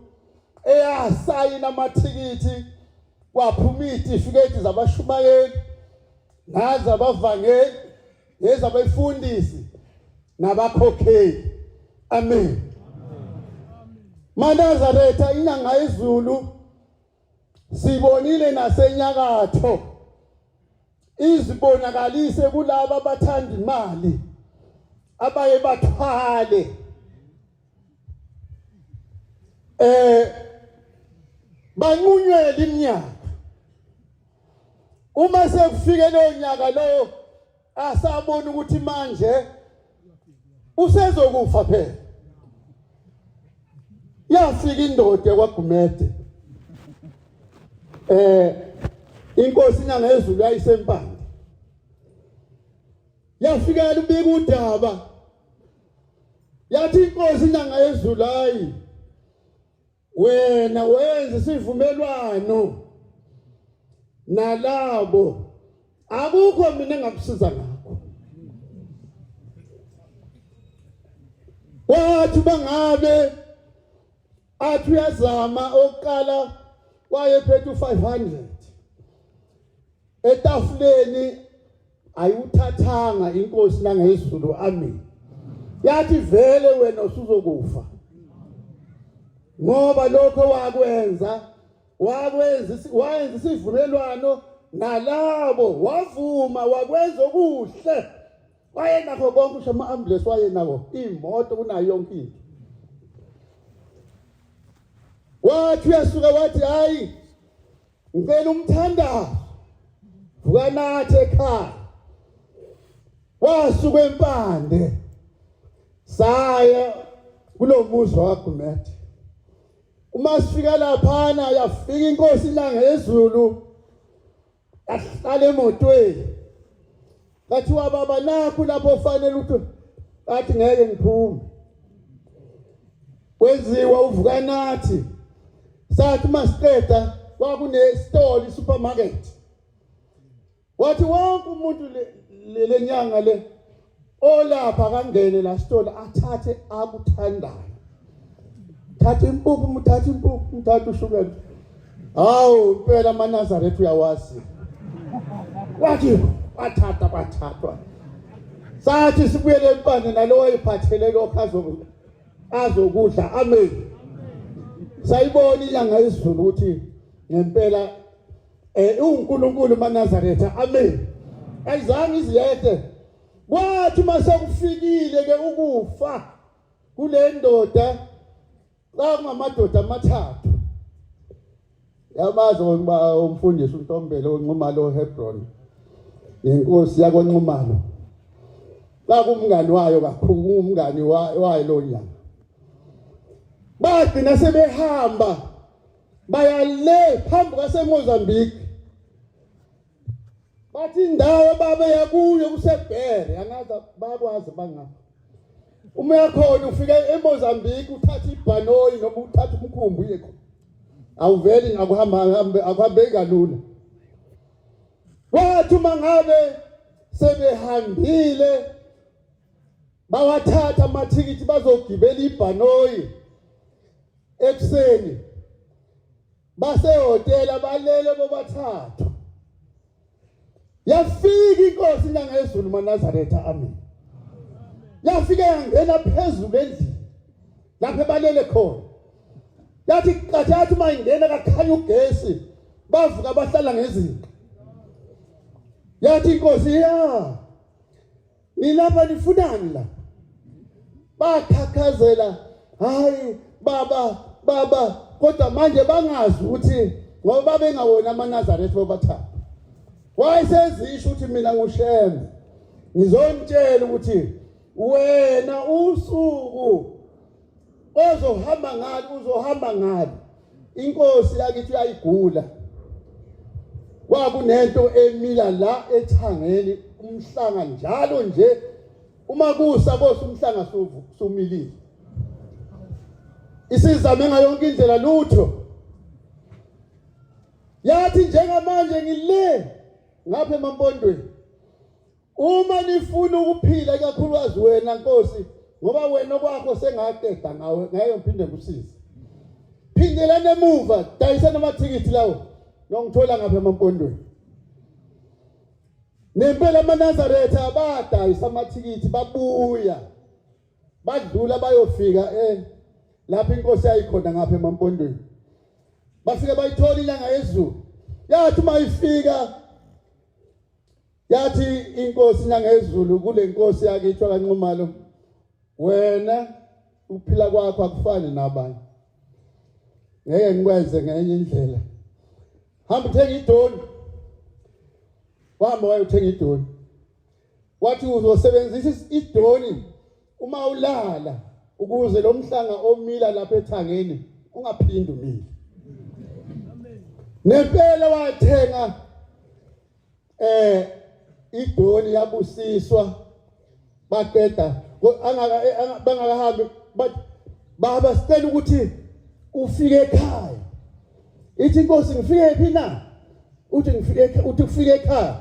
eyasayina amathikithi kwaphuma izitifiketi zabashumayeli nazabavangeli nezabefundisi nabakhokheli. Amen. MaNazaretha inyanga yezulu sibonile nasenyakatho izibonakalise kulaba abathanda imali abaye bathwale eh banqunyelwe iminyaka uma sekufike leyo nyaka lowo asabona ukuthi manje usezokufa phela yafika indoda kwaGumede eh inkosi inyanga yezulu yayisempande yafika lubika udaba yathi inkosi inyanga yezulu hayi Wena wenza isivumelwano nalabo akukho mina engakusiza ngakho. Wathi bangabe athi uyazama okuqala wayephethe u500 etafuleni ayiwuthathanga inkosi nangezulu amen yathi vele wena usuzokufa ngoba lokho wakwenza wakwenza wayenza isivumelwano nalabo wavuma wakwenza okuhle wayenakho konke usho ama-ambulance wayenako iy'moto kunayo yonke into wathi uyasuka wathi hhayi Ngicela umthandazo. Vuka nathi ekhaya. Wasuka empande. Saya kulomuzi waGumede. Uma sifika laphana yafika inkosi ilanga yezulu yahlala emotweni. Kathiwa baba nakhu lapho ofanele ukuthi athi ngeke ngiphume. Kwenziwa uvuka nathi. Sathi masiqeda kwakunesitolo isupermarket. Wathi wonke umuntu lenyanga le olapha kangene la sitolo athathe akuthandayo. Thatha impuphu, muthatha impuphu, muthatha ushukela. Hawu impela amaNazaretha uyawazi. Wathi wathatha kwathathwa. Sathi sibuyele empande nalo wayiphathele lokho azokudla. Amen. Sayibona inyanga yezulu ukuthi ngempela eh uNkulunkulu maNazaretha. Amen. Ayizange iziyede. Kwathi mase kufikile ke ukufa kule ndoda kwakungamadoda amathathu yamazi ngoba umfundisi uNtombela onxumalo Hebron nenkosi yakwaNxumalo kwakumngani wayo kakhulu umngani wayo lo nyanga bagcina sebehamba baya le phambi kwaseMozambique bathi indawo babeya kuyo kusebhere angazi bakwazi bangapha uma uyakhona ufike eMozambique uthatha ibhanoyi noma uthatha umkhumbi uye khona awuveli akuhamba akuhambeki kalula wathi uma ngabe sebehambile bawathatha amathikithi bazogibela ibhanoyi ekuseni basehhotela balele bobathathu yafika inkosi inyanga yezulu maNazaretha amen yafika yangena phezulu endlini lapho ebalele khona yathi qathi yathi uma ingena kakhanya ugesi bavuka bahlala ngezinto yathi inkosi ya Nilapha nifunani la? Bakhakhazela, hayi baba baba, kodwa manje bangazi ukuthi ngoba babengawona amaNazaretha bobathathu. Wayesezisho ukuthi mina nguShembe. Ngizonitshela ukuthi wena usuku ozohamba ngalo uzohamba ngalo. Inkosi yakithi uyayigula. Kwakunento emila la ethangeni umhlanga njalo nje uma kusa kose umhlanga sumilile. Isizame ngayo yonke indlela lutho. Yathi njengamanje ngile ngapha emampondweni. Uma nifuna ukuphila ikakhulukazi wena Nkosi ngoba wena okwakho sengaqeda ngawe ngeke ngiphinde ngikusize. Phindelani emuva dayisani amathikithi lawo nongithola ngapha emampondweni. Nempela amaNazaretha abadayisa amathikithi babuya badlula bayofika eh lapho inkosi yayikhona ngapha emampondweni. Bafike bayithola ilanga yezulu. Yathi uma ifika Yathi inkosi nangezulu kule nkosi yakithi kaNxumalo wena ukuphila kwakho akufani nabanye ngeke ngikwenze ngenye indlela hamba uthenga idoni wahamba wayothenga idoni wathi uzosebenzisa idoni uma ulala ukuze lo mhlanga omila lapha ethangeni ungaphindi umile nempela wathenga eh idoni yabusiswa baqeda angaka eh, bangakahambi bathi baba sicela ukuthi ufike ekhaya ithi inkosi ngifike phi na uthi ngifike uthi ufike ekhaya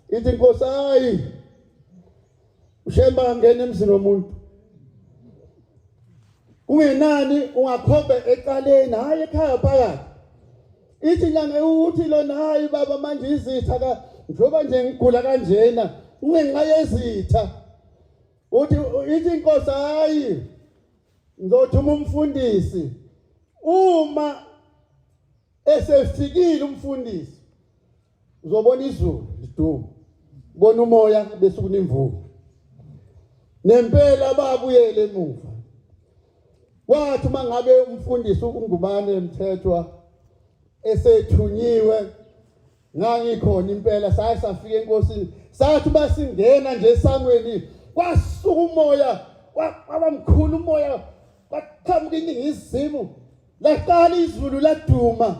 ithi inkosi hayi ushemba angena emzini womuntu kungenani ungakhomba ecaleni hayi ekhaya phakathi ithi nyanga uthi lona hayi baba manje izitha ka njengoba nje ngigula kanjena ungenxa yezitha uthi ithi inkosi hayi ngizothuma umfundisi uma esefikile umfundisi uzobona izulu liduma ubona umoya bese kunimvula nempela babuyele emuva wathi uma ngabe umfundisi uNgubane Mthethwa esethunyiwe ngangikhona impela saye safika enkosini sathi uma singena nje esangweni kwasuka umoya kwaba mkhulu umoya kwaqhamuka iningizimu laqala izulu laduma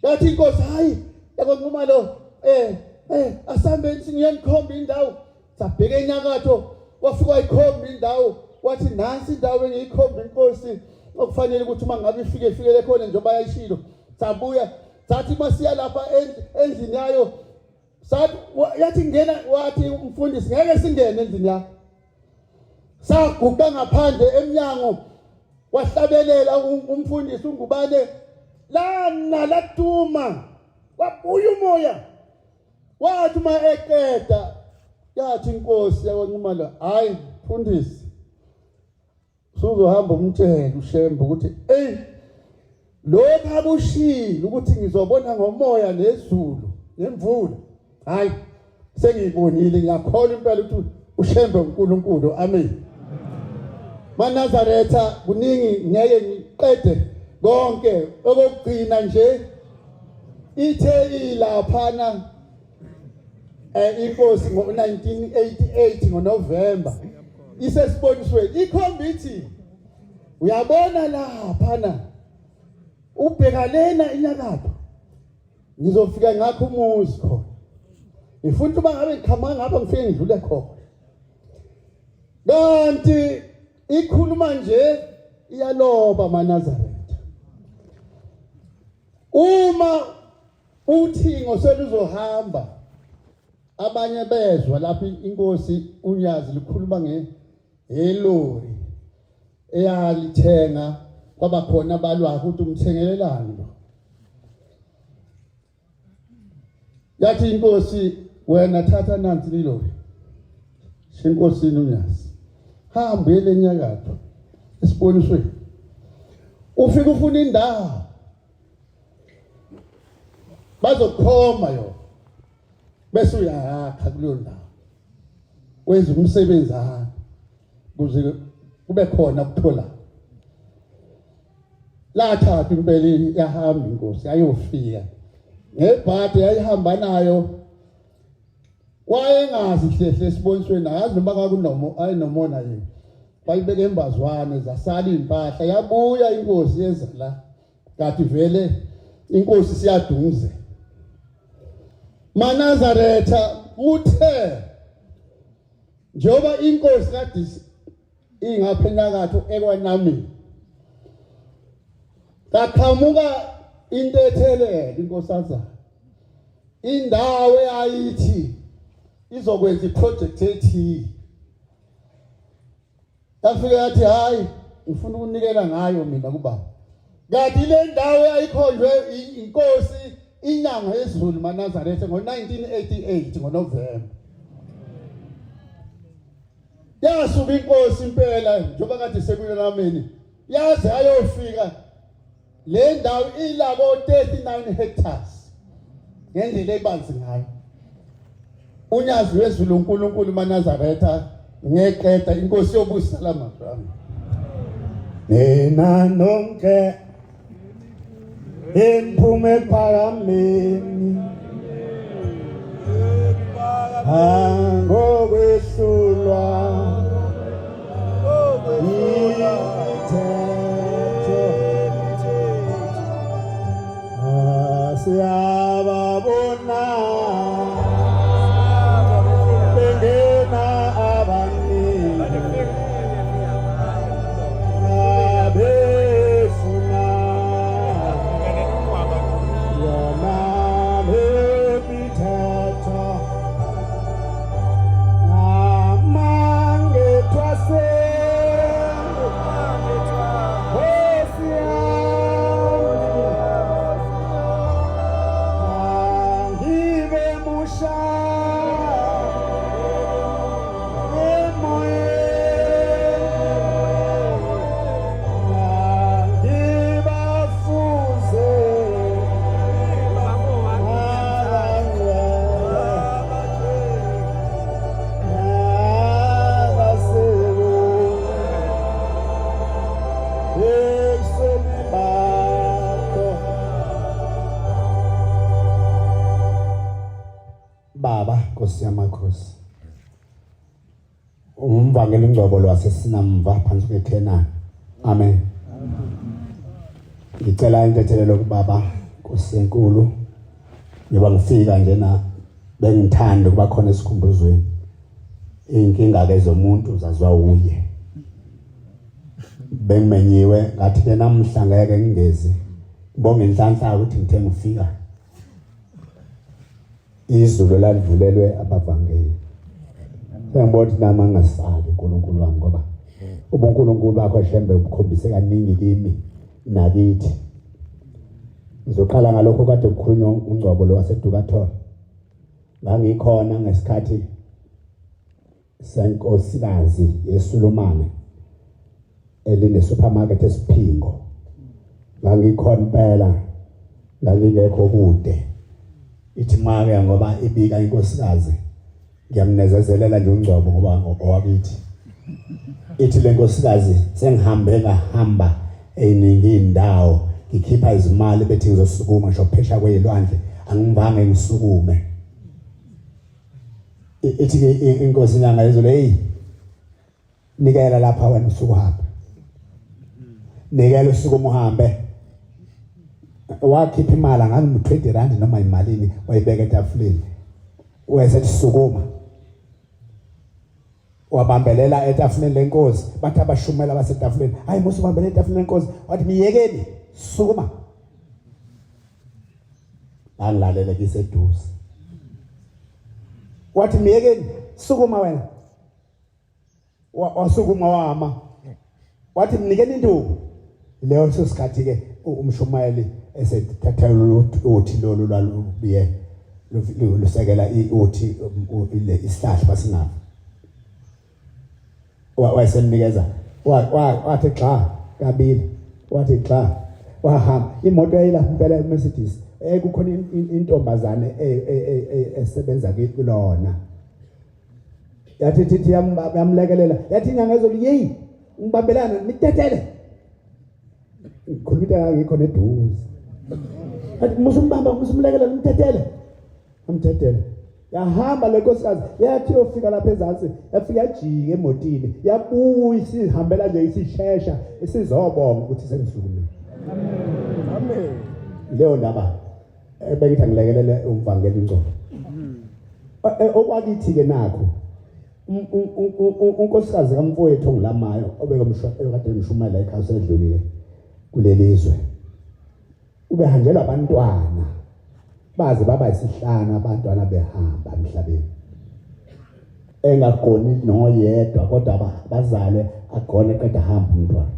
Yathi inkosi hayi yakwaNxumalo eh eh asihambeni singiyanikhomba indawo sabheka enyakatho wafika wayikhomba indawo wathi nansi indawo engiyikhomba inkosi okufanele ukuthi uma ngabe ifike ifikele khona njengoba yayishilo sabuya sathi masiya lapha endlini yayo sathi yathi ngena wathi umfundisi ngeke singene endlini yakho Saguqa ngaphandle emnyango wahlabelela umfundisi uNgubane lana laduma wabuya umoya wathi uma eqeda yathi inkosi yakwaNxumalo hayi mfundisi Suzohamba umtshele uShembe ukuthi ey lokhu akushilo ukuthi ngizobona ngomoya nezulu nemvula. Hayi sengiyibonile ngiyakholwa impela ukuthi uShembe uNkulunkulu. Amen. MaNazaretha kuningi ngeke ngiqede konke okokugcina nje ithe ilaphana eh inkosi ngo-1988 ngoNovember isesibonisweni ikhomba ithi uyabona laphana ubheka lena inyakatho ngizofika ngakho umuzi khona ngifuna uba ngabe ngiqhamuka ngapha ngifike ngidlule khona kanti ikhuluma nje iyaloba maNazaretha uma Uthingo seluzohamba abanye bezwa lapho inkosi uNyazi likhuluma ngehelori eyalithenga kwaba khona abalwa ukuthi umthengelelani lo yathi inkosi wena thatha nansi lilori senkosini uNyazi hamba uyele enyakatho esibonisweni ufike ufuna indawo bazokukhomba yona bese uyakha kuleyo ndawo wenza umsebenzi akho kuze kube khona ukuthola lathatha impela yahamba inkosi yayofika ngebhadi yayihamba nayo wayengazi hlehle esibonisweni akazi noma kwakunomo ayenomona yini bayibeka embazwane zasala impahla yabuya inkosi yeza la Kanti vele inkosi siyadumzela. MaNazaretha kuthe njengoba inkosi kade ingapha enyakatho ekwanamini kaqhamuka into ethelele inkosazana indawo eyayithi izokwenza iproject ethile Yafike yathi hayi ngifuna ukunikela ngayo mina kubaba. Kanti le ndawo yayikhonjwe inkosi inyanga yezulu maNazaretha ngo-1988 ngoNovemba. Yasuka inkosi impela njengoba kade sekuyolamini yaze ayofika Le ndawo ilabo 39 hectares ngendlela ebanzi ngayo. Unyazi lwezulu uNkulunkulu maNazaretha ngeqeda inkosi yobusa lamazwi. Nina nonke eniphume ekuphakameni angokwehlulwa imithetho siyababona bengena abaningi abefuna yona le mithetho Baba Nkosi yamakhosi umvangeli ungcobo lwasesinamva phansi kweKhenani amen ngicela intethelelo kubaba Nkosi enkulu njengoba ngifika njena bengithanda ukuba khona esikhumbuzweni inkinga ke zomuntu zaziwa uye bengimenyiwe ngathi ke namhla ngeke ngingezi ngibonga inhlanhla ukuthi ngithe ngifika izulu lalivulelwe abavangeli sengibona ukuthi nami angasabi uNkulunkulu wami ngoba ubuNkulunkulu bakho Shembe ubukhombise kaningi kimi nakithi ngizoqala ngalokho kade kukhulunywa ungcobo lo waseDukathole ngangikhona ngesikhathi senkosikazi yeSulumane eline-supermarket esiphingo ngangikhona impela ngangingekho kude ithi make ngoba ibika inkosikazi ngiyamnezezelela nje ungcobo ngoba owakithi ithi le nkosikazi sengihambe ngahamba eyiningi indawo ngikhipha izimali bethi ngizosukuma ngisho phesha kweyilwandle angivange ngisukume ithi ke inkosi inyanga yezulu hey nikela lapha wena usuku uhambe nikela usuku uhambe wakhipha imali angazi 20 rand noma imalini wayibeka etafuleni wesethi sukuma wabambelela etafuleni lenkosi bathi abashumela basetafuleni hayi musa ubambelela etafuleni lenkosi wathi miyekeni sukuma ngangilalele kiseduze wathi miyekeni sukuma wena wasukuma wama wathi mnikeni induku leyo sikhathi ke umshumayeli esethatha uthi lolu lwalubuye lusekela uthi ile isihlahla basingafa wayesemnikeza wathi gxa kabili wathi gxa wahamba imoto yayilapha impela iMercedes eh kukhona intombazane e, e, e, esebenza kulona yathi thithi yamlekelela yathi inyanga ezolo yeyi ngibambelana nitetele ngikhuluma into engangikho neduze athi musa umbamba musa umlekelela umtetele amtetele yahamba le nkosikazi yathi yofika lapha ezansi yafika yajika emotini yabuya isihambela nje isishesha isizobonga ukuthi sengisukumile amen leyo ndaba Ebengithi angilekelele umvangeli uNgcobo. Okwakithi ke nakho unkosikazi kamfowethu ongilamayo obekade emshumayela ekhaya sedlulile kulelizwe. Ubehanjelwa abantwana baze baba isihlanu abantwana behamba emhlabeni. Engagoni noyedwa kodwa bazalwe agone qeda hamba umntwana.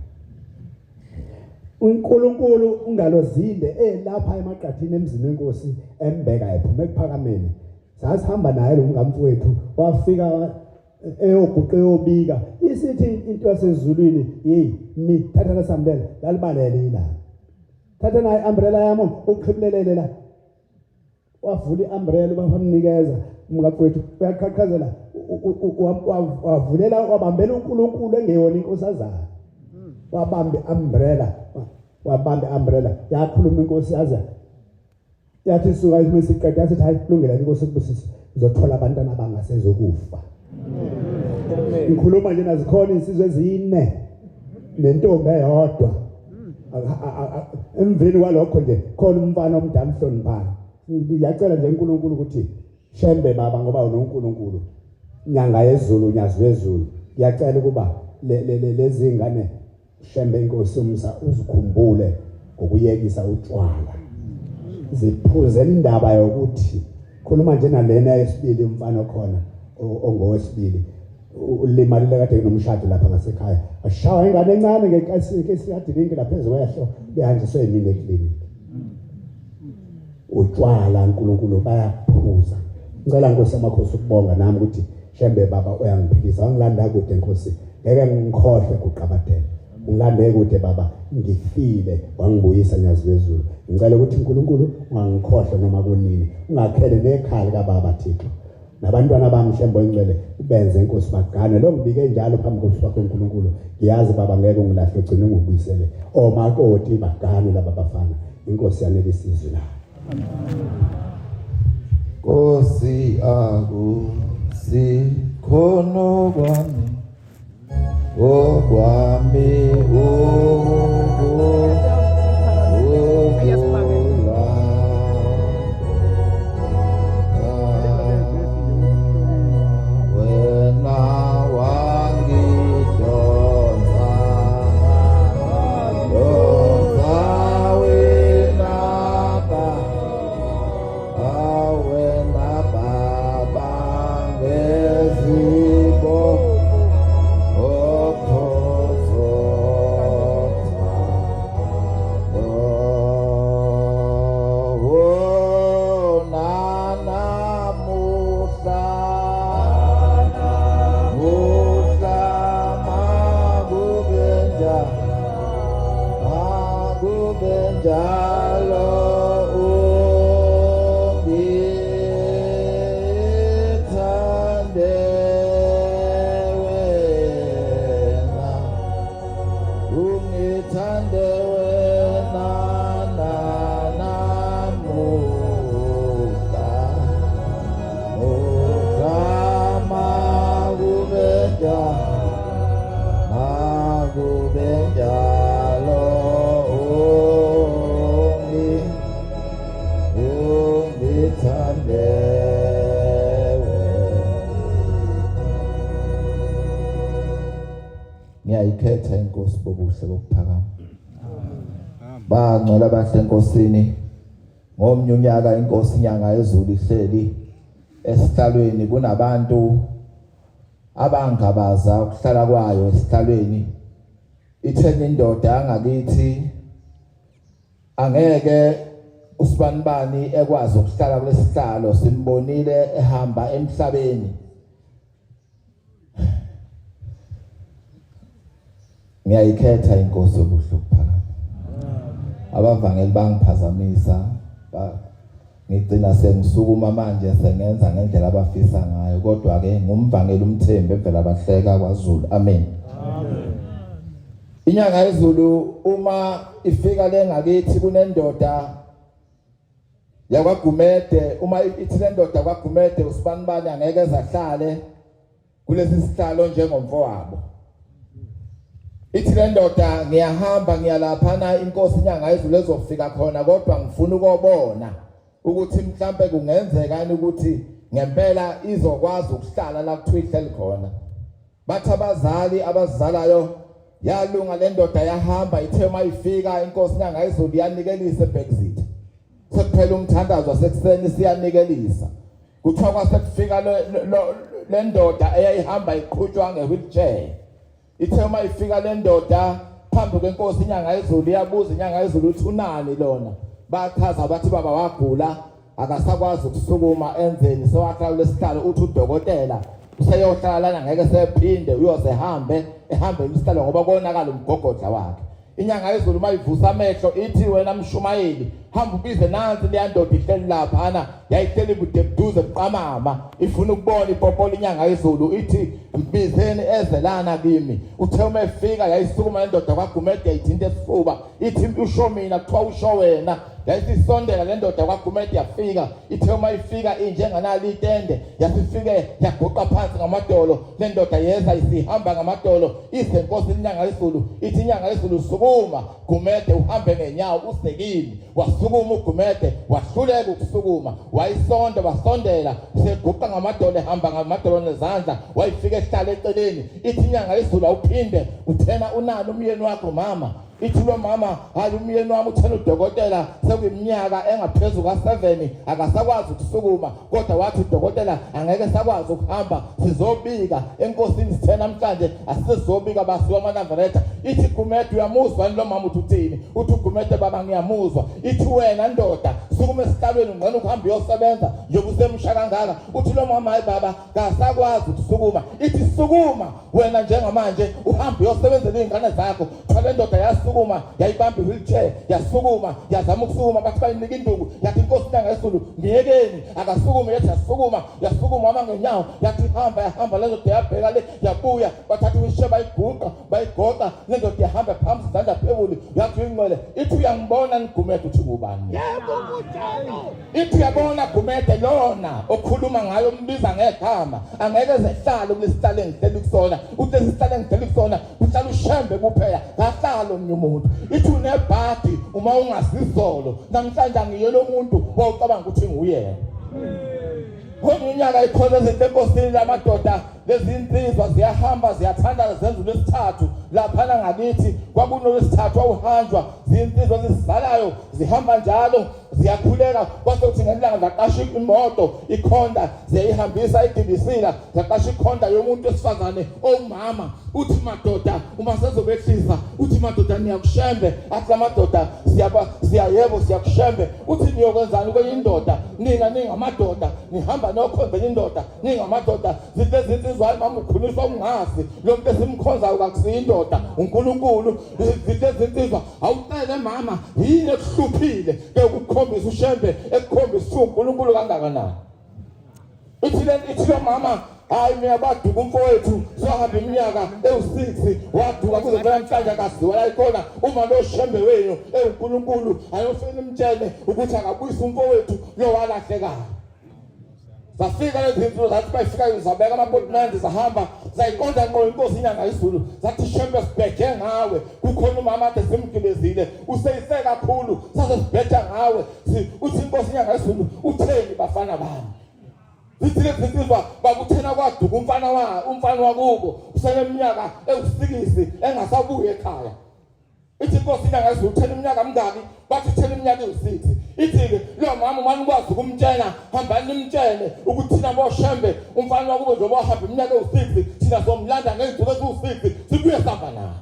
uNkulunkulu ungalozinde elapha emaqathini emzini wenkosi embeka ephuma ekuphakameni sasihamba naye lo mkamfowethu wafika eyoguqa eyobika isithi into yasezulwini hey mi thatha lesambela lalibalele ilanga thatha naye umbrella yami uqhibulelele la wavula i-umbrella bamnikeza umkafowethu uyaqhaqhazela wavulela wabambela uNkulunkulu engeyona inkosazana wabamba i-umbrella wabamba i-umbrella yakhuluma inkosi yaze yathi suka isiqeda yathi hayi kulungile inkosi kubusise uzothola abantwana abangasezokufa ngikhuluma nje nazikhona insizwe ezine nentombi eyodwa emveni kwalokho nje khona umfana omdala uhloniphayo ngiyacela nje uNkulunkulu ukuthi shembe baba ngoba unoNkulunkulu nyanga yezulu nyazi lwezulu ngiyacela ukuba lezi ngane shembe inkosi yomsa uzikhumbule ngokuyekisa utshwala ziphuzela indaba yokuthi khuluma nje nalena yesibili umfana okhona ongowesibili ulimalile kade kunomshado lapha ngasekhaya ashawa ingane encane ngesikadilinki lapha eziwehlo behanjiswe yimini ekliniki utshwala uNkulunkulu bayaphuza ngicela Nkosi amakhosi ukubonga nami ukuthi shembe baba uyangiphilisa wangilanda kude Nkosi ngeke ngikhohlwe kuqabadela ungilande kude baba ngifile wangibuyisa nyazi lwezulu ngicela ukuthi uNkulunkulu ungangikhohlwa noma kunini ungakhele nekhaya likababa Thixo nabantwana bami Shembo ingcwele ubenze inkosi bagane lo ngibike njalo phambi kobuso bakho uNkulunkulu ngiyazi baba ngeke ungilahle ugcine ungibuyisele omakoti bagane laba bafana inkosi yanelisa izwi layo Nkosi akusikhono kwami okwami wena wangidonsa donsa wena ba Awena baba ngezibo ophozotha Oh nanamuhla muhla makubenja Akube njalo ungithande wena ungithande wena nanamuhla uzama kube njalo Makube njalo ungi ungithande Ngiyayikhetha inkosi bobuhle bokuphakama. Bangcwele abahle enkosini ngomnye unyaka inkosi inyanga yezulu ihleli esihlalweni kunabantu abangabaza ukuhlala kwayo esihlalweni itheni indoda yangakithi angeke usibanibani ekwazi ukuhlala kulesihlalo simbonile ehamba emhlabeni ngiyayikhetha inkosi yobuhle ukuphakama abavangeli bangiphazamisa ngigcina sengisukuma manje sengenza ngendlela abafisa ngayo kodwa ke ngumvangeli umthembu evela bahleka kwaZulu amen inyanga yezulu uma ifika lengakithi kunendoda yakwaGumede uma ithi lendoda kwaGumede usibanibani angeke ezahlale kulesi sihlalo njengomfowabo ithi le ndoda ngiyahamba ngiyalaphana inkosi inyanga yezulu ezofika khona kodwa ngifuna ukobona ukuthi mhlambe kungenzeka yini ukuthi ngempela izokwazi ukuhlala la kuthiwa ihleli khona. Bathi abazali abazalayo yalunga le ndoda yahamba ithe uma ifika inkosi Nyangayizulu yanikelisa eBhekizitha. Sekuphela umthandazo wasekuseni siyanikelisa. Kuthiwa kwase kufika le ndoda eyayihamba iqhutshwa nge-wheelchair. Ithe uma ifika le ndoda phambi kwenkosi inyanga yezulu iyabuza inyanga yezulu uthi unani lona. Bachaza bathi baba wagula akasakwazi ukusukuma enzeni sewahlala lesihlalo uthi udokotela useyohlala lana ngeke sephinde uyoze hambe ehambe lesihlalo ngoba konakala umgogodla wakhe inyanga yezulu uma ivusa amehlo ithi wena mshumayeli hamba ubize nansi leya ndoda ihleli laphana yayihleli bude buduze buqamama ifuna ukubona ipopola inyanga yezulu ithi mbizeni eze lana kimi uthe uma efika yayisukuma le ndoda kwagumede ithinta esifuba ithi usho mina kuthiwa usho wena yayisisondela le ndoda kwagumede yafika ithe uma ifika injenganalo itende yasifike yaguqa phansi ngamadolo le ndoda yeza isihamba ngamadolo ize nkosi inyanga yezulu ithi inyanga yezulu sukuma gumede uhambe ngenyawo usekini wasukuma ugumede wahluleka ukusukuma wayisonda wasondela seguqa ngamadolo ehamba ngamadolo nezandla wayifika ehlala eceleni ithi inyanga yezulu awuphinde uthena unani umyeni wakho mama ithi lo mama hayi umyeni wami uthena udokotela sekuyiminyaka engaphezu ka-7 akasakwazi ukusukuma kodwa wathi udokotela angeke sakwazi ukuhamba sizobika enkosini sithe namhlanje asizobika basiwa amanazaretha ithi gumede uyamuzwa lo mama uthi uthini uthi ugumede baba ngiyamuzwa ithi wena ndoda sukuma esihlalweni ungqena ukuhamba uyosebenza njengoba usemsha kangaka uthi lo mama hayi baba kasakwazi ukusukuma ithi sukuma wena njengamanje uhambe uyosebenzela iy'ngane zakho cha le ndoda yasukuma yayibamba i-wheelchair yasukuma yazama ukusukuma bathi bayinika induku yathi inkosi inyanga yesulu ngiyekeni akasukume yathi yasukuma yasukuma wama ngenyawo yathi hamba yahamba le ndoda yabheka le yabuya bathatha i-wheelchair bayiguqa bayigoqa le ndoda yahamba phambi izandla phezulu yathi uyingcwele ithi uyangibona nigumede uthi ngubani yebo kunjalo Ithi uyabona Gumede lona okhuluma ngayo umbiza ngegama angeke zehlale kulesihlalo engihleli kusona uthi lesihlalo engihleli kusona kuhlala ushembe kuphela kahlalo omnye umuntu ithi unebhadi uma ungasizolo namhlanje angiye lo muntu wawucabanga ukuthi nguyena Ngonyaka ikhona izinto enkosini lamadoda lezi insizwa ziyahamba ziyathandaza zenza ulwesithathu laphana ngakithi kwakunolwesithathu wawuhanjwa zinsizwa ezizalayo zihamba njalo ziyakhuleka kwase kuthi ngelanga zaqasha imoto ikhonda ziyayihambisa igibisila zaqasha ikhonda yomuntu wesifazane owumama uthi madoda uma sezobehlisa uthi madoda niyakushembe athi lamadoda siyaba siyayebo siyakushembe uthi niyokwenzani kwenye indoda nina ningamadoda nihamba nokhonza enye indoda ningamadoda zinto ezinsizwa hayi mama ukhuliswa ungazi lo muntu esimkhonzayo kakusiyo indoda uNkulunkulu izinto ezinsizwa awucele mama yini ekuhluphile ke ukukhombisa ushembe ekukhombisa uNkulunkulu kangakanani ithi le ithi lo mama hayi mina baduka umfowethu sohamba iminyaka ewu-6 waduka kuze kube namhlanje akaziwa la ikhona uma lo shembe wenu ewunkulunkulu ayofike nimtshele ukuthi akabuyise umfowethu lo walahlekayo Zafika lezi zinsuku zathi bayifika zabeka amapotinandi zahamba zayiqonda ngqo inkosi inyanga izulu zathi shembe sibheje ngawe kukhona umama ade simgibezile useyise kakhulu sase sibheja ngawe uthi inkosi inyanga izulu utheni bafana bami zithi lezi zinsizwa bakuthena kwaduka umfana wa umfana wakubo useneminyaka ewusikisi engasabuyi ekhaya ithi inkosi inyanga yezulu uthela iminyaka mingaki bathi uthela iminyaka ewu-six ithi-ke loyo mama umane ukwazi ukumtshela hambani nimtshele ukuthi thina boshembe umfana wakubo njengoba wahamba iminyaka ewu-six thina somlanda ngey'nsuku eziwu-six sibuye sihamba naye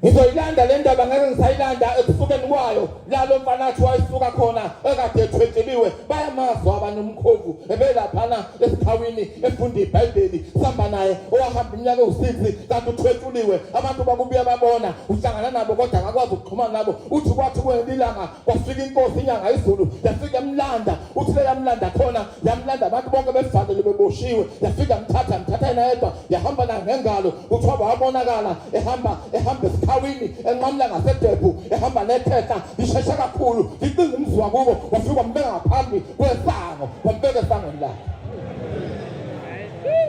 ngizoyilanda le ndaba ngeke ngisayilanda ekusukeni kwayo la lo mfana athi wayisuka khona ekade ethwetsheliwe bayamazi abanomkhovu ebelaphana esikhawini efunda iBhayibheli samba naye owahamba iminyaka ewu-6 kanti uthwetshuliwe abantu bakubuya babona uhlangana nabo kodwa akakwazi ukuxhumana nabo uthi kwathi kwelinye ilanga kwafika inkosi inyanga izulu yafika emlanda uthi le yamlanda khona yamlanda abantu bonke bevalele beboshiwe yafika mthatha mthatha yena yedwa yahamba naye ngengalo kuthiwa wabonakala ehamba ehamba esikhawini enqamula ngasedephu ehamba nekhehla lisheshe kakhulu licinga umzi wakubo wafika wambeka ngaphambi kwesango wambeka esangweni lakhe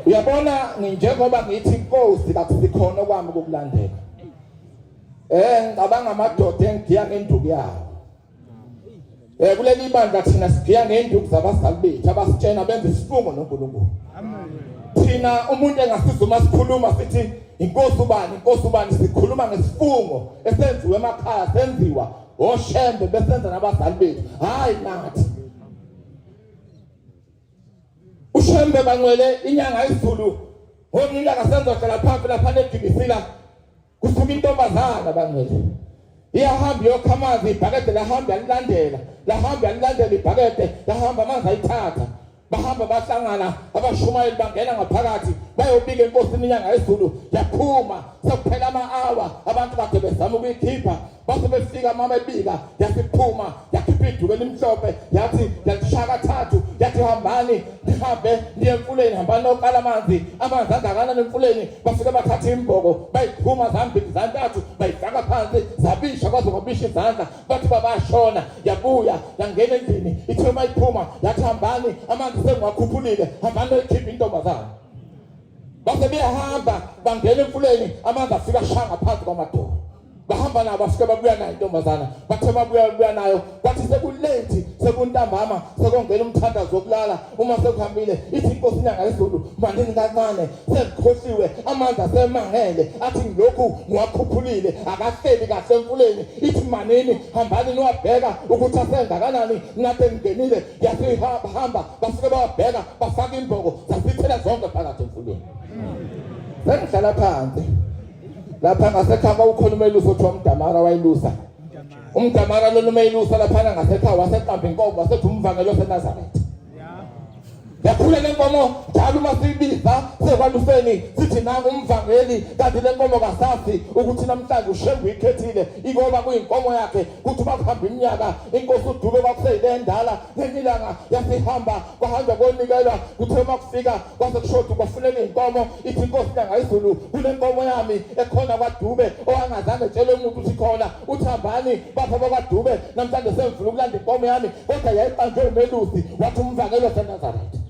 uyabona njengoba ngithi inkosi kakusikhona kwami ukukulandela eh ngicabanga amadoda engigiya ngenduku yawo. Eh kuleli bandla thina sigiya ngenduku zabazali bethu abasitshena benza isifungo noNkulunkulu. Thina umuntu engasiza uma sikhuluma sithi inkosi ubani inkosi ubani sikhuluma ngesifungo esenziwe emakhaya senziwa oshembe besenza nabazali bethu hayi nathi. Ushembe bangcwele inyanga izulu ngomnyaka senzohlala phansi lapha negibisila Kusuka intombazana bangcwele. Iyahamba iyokha amanzi ibhakede lahamba yalilandela. Lahamba yalilandela ibhakede, lahamba amanzi ayithatha. Bahamba bahlangana abashumayeli bangena ngaphakathi bayobika enkosini inyanga yezulu yaphuma sekuphela ama-awa abantu kade bezama ukuyikhipha base befika mama ebika yasiphuma yakhipha iduku elimhlophe yathi yalishaya kathathu yathi hambani nihambe niye emfuleni hambani nokala amanzi amanzi angakanani emfuleni bafike bathatha imboko bayiqhuma zambili zantathu bayifaka phansi zabisha kwaze kwabisha izandla bathi babashona yabuya yangena endlini ithe uma iphuma yathi hambani amanzi sengiwakhuphulile hambani noyikhipha intombazane base beyahamba bangena emfuleni amanzi afika ashaya ngaphansi kwamadolo bahamba nabo bafike babuya nayo intombazana bathe babuya babuya nayo kwathi sekulethi sekuntambama sekongena umthandazo wokulala uma sekuhambile ithi inkosi inyanga yezulu manini kancane sengikhohliwe amandla asemangele athi ngilokhu ngiwakhuphulile akahleli kahle emfuleni ithi manini hambani niwabheka ukuthi asengakanani nade ngingenile yasihamba bafike bawabheka bafaka imboko zasithela zonke phakathi emfuleni sengihlala phansi lapha ngasekhaya kwakukhona umelusi othiwa umdamara wayelusa umdamara lona umelusa laphana ngasekhaya waseqamba inkomo wasethi umvangeli osenazaretha yakhula le nkomo njalo uma siyibiza sekwaluseni sithi nangu umvangeli kanti le nkomo kasazi ukuthi namhlanje ushembe uyikhethile ikoba kuyinkomo yakhe kuthi uma kuhamba iminyaka inkosi udube kwakuseyile endala ngelinye ilanga yasihamba kwahanjwa konikelwa kuthe uma kufika kwase kushoda kwafuneka inkomo ithi inkosi nyanga izulu kunenkomo yami ekhona kwadube owangazange tshele umuntu ukuthi khona uthi hambani bapha bakwadube namhlanje sengifuna ukulanda inkomo yami kodwa yayiqanjwe umelusi wathi umvangeli waseNazaretha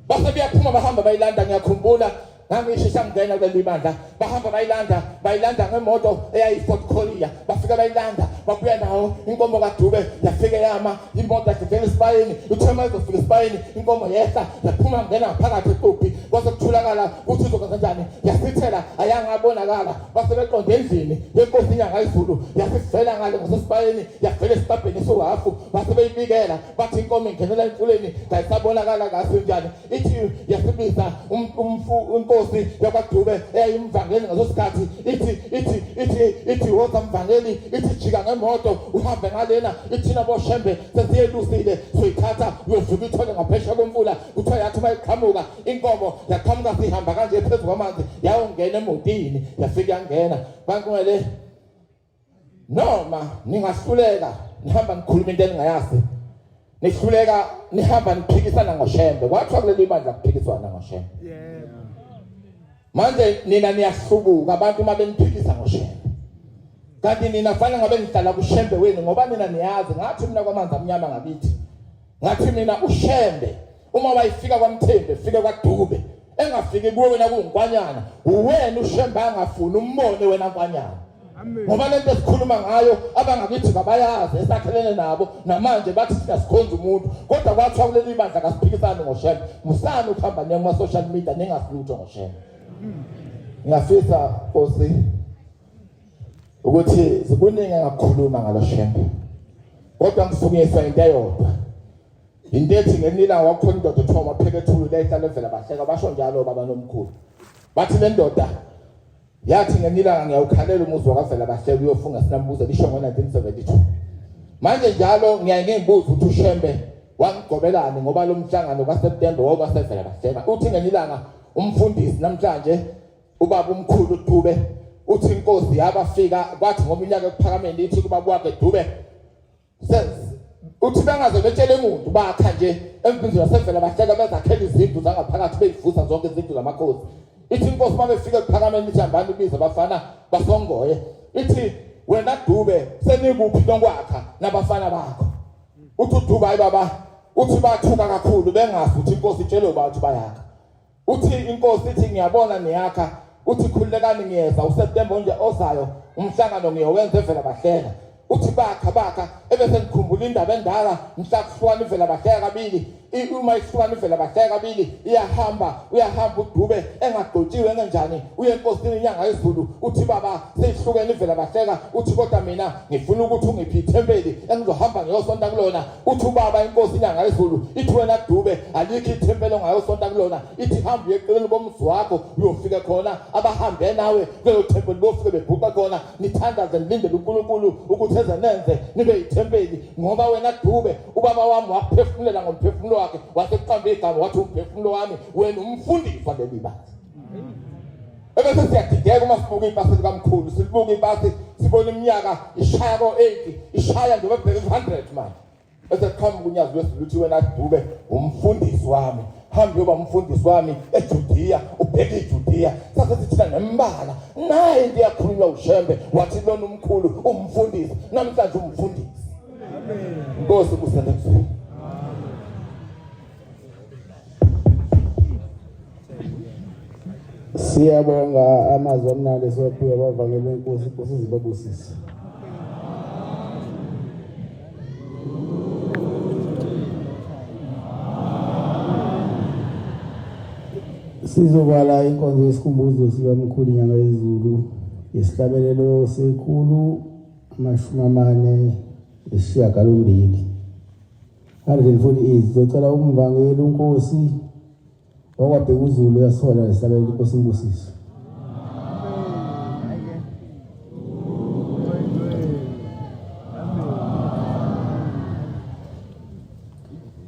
base beyaphuma bahamba bayilanda ngiyakhumbula ngangishesha ngingena kuleli bandla bahamba bayilanda bayilanda ngemoto eyayi-Ford Courier bafika bayilanda babuya nawo inkomo kaDube yafike yama imoto yagibela esibayeni uthe uma izofika esibayeni inkomo yehla yaphuma ngena ngaphakathi equphi kwase kutholakala ukuthi izokwenza njani yasithela ayangabonakala base beqonde endlini yenkosi inyanga izulu yasivela ngale ngasesibayeni yavela esicabheni esiwuhafu base beyibikela bathi inkomo ingenela emfuleni kayisabonakala kahle njani ithi yasibiza um, umfu inkosi yakwaDube eyayimvangeli ngaso sikhathi ithi ithi ithi ithi woza mvangeli ithi jika ngemoto uhambe ngalena ithina boshembe sesiyelusile soyithatha uyovuka ithole ngaphesheya komfula kuthiwa yathi uma iqhamuka inkomo yaqhamuka sihamba kanje phezu kwamanzi yawungena emotini yafika yangena banqwele noma ningahluleka nihamba nikhuluma into eningayazi nihluleka nihamba niphikisana ngoshembe kwathiwa kuleli bandla kuphikiswana ngoshembe yebo manje nina niyahlubuka abantu uma beniphikisa ngoshembe kanti nina fanele ngabe nihlala kushembe wenu ngoba nina niyazi ngathi mina kwamanzi amnyama ngakithi ngathi mina ushembe uma wayifika kwamthembu efike kwadube engafiki kuwe wena kuwunkwanyana uwena ushembe angafuni umbone wena nkwanyana ngoba lento esikhuluma ngayo abangakithi kabayazi esakhelene nabo namanje bathi siyasikhonza umuntu kodwa kwathiwa kuleli bandla kasiphikisani ngoshembe musani ukuhamba niye kuma-social media ningasilutho ngoshembe ngiyafisa nkosi ukuthi zikuningi engakukhuluma ngalo shembe kodwa ngisukunyiswa into eyodwa Into ethi ngelinye ilanga kwakukhona indoda ethiwa uMaphekethulu leyihlala evela bahleka basho njalo baba nomkhulu. Bathi le ndoda yathi ngelinye ilanga ngiyawukhalela umuzi wakavela bahleka uyofunga sinambuza lisho ngo-1972. Manje njalo ngiyaye ngiyibuza ukuthi uShembe wangigobelani ngoba lo mhlangano kaSeptember wawukasevela bahleka. Uthi ngelinye ilanga umfundisi namhlanje ubaba umkhulu Dube uthi inkosi yabafika kwathi ngominyaka ekuphakameni ithi kubaba wakhe Dube uthi bengaze betshele muntu bakha nje emvinzini wasevela bahleka bezakhela izindlu zangaphakathi beyivusa zonke izindlu zamakhosi ithi inkosi uma befika ekuphakameni ithi hambani ibize abafana basongoye ithi wena dube senikuphi lonkwakha nabafana bakho uthi uDube hayi baba uthi bathuka kakhulu bengazi ukuthi inkosi itshele uba uthi bayakha Uthi inkosi ithi ngiyabona niyakha uthi khululekani ngiyeza uSeptember nje ozayo umhlangano ngiyowenza evela bahleka. Uthi bakha bakha ebese ngikhumbula indaba endala mhla kuhlukana ivela bahleka kabili uma ihlukana ivela bahleka kabili iyahamba uyahamba udube engagcotshiwe engenjani uye enkosini inyanga yezulu uthi baba seyihlukene ivela bahleka uthi kodwa mina ngifuna ukuthi ungiphe ithempeli engizohamba ngiyosonta kulona uthi ubaba inkosi inyanga yezulu ithi wena dube alikho ithempeli ongayosonta kulona ithi hamba uye eceleni komzi wakho uyofika khona abahambe nawe kulelo thempeli bofike bebhuqa khona nithandaze nilindele uNkulunkulu ukuthi eze nenze nibe yithempeli ngoba wena Dube ubaba wami wakuphefumulela ngomphefumulo wakhe wasekuqamba igama wathi umphefumulo wami wena umfundisi waleli bandla ebese siyadideka uma sibuka ibhasi likamkhulu silibuka ibhasi sibona iminyaka ishaya ko-80 ishaya nje bebheke ku-100 manje Bese kuqhamuka unyazi lwezulu uthi wena Dube umfundisi wami hamba uyoba umfundisi wami eJudiya ubheke iJudiya sase sithina nembala naye into eyakhulunywa uShembe wathi lona umkhulu umfundisi namhlanje umfundisi amen inkosi kusele Siyabonga amazwi amnandi esiwaphiwe abavangeli benkosi, inkosi izibabusise. Sizovala inkonzo yesikhumbuzo sikamkhulu inyanga yezulu ngesihlabelelo sekhulu 48. 148 sizocela umvangeli unkosi wakwabheka uzulu uyasola lesihlabelelo inkosi imbusise.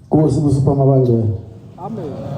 Nkosi kusipha amabangcwele. Amen.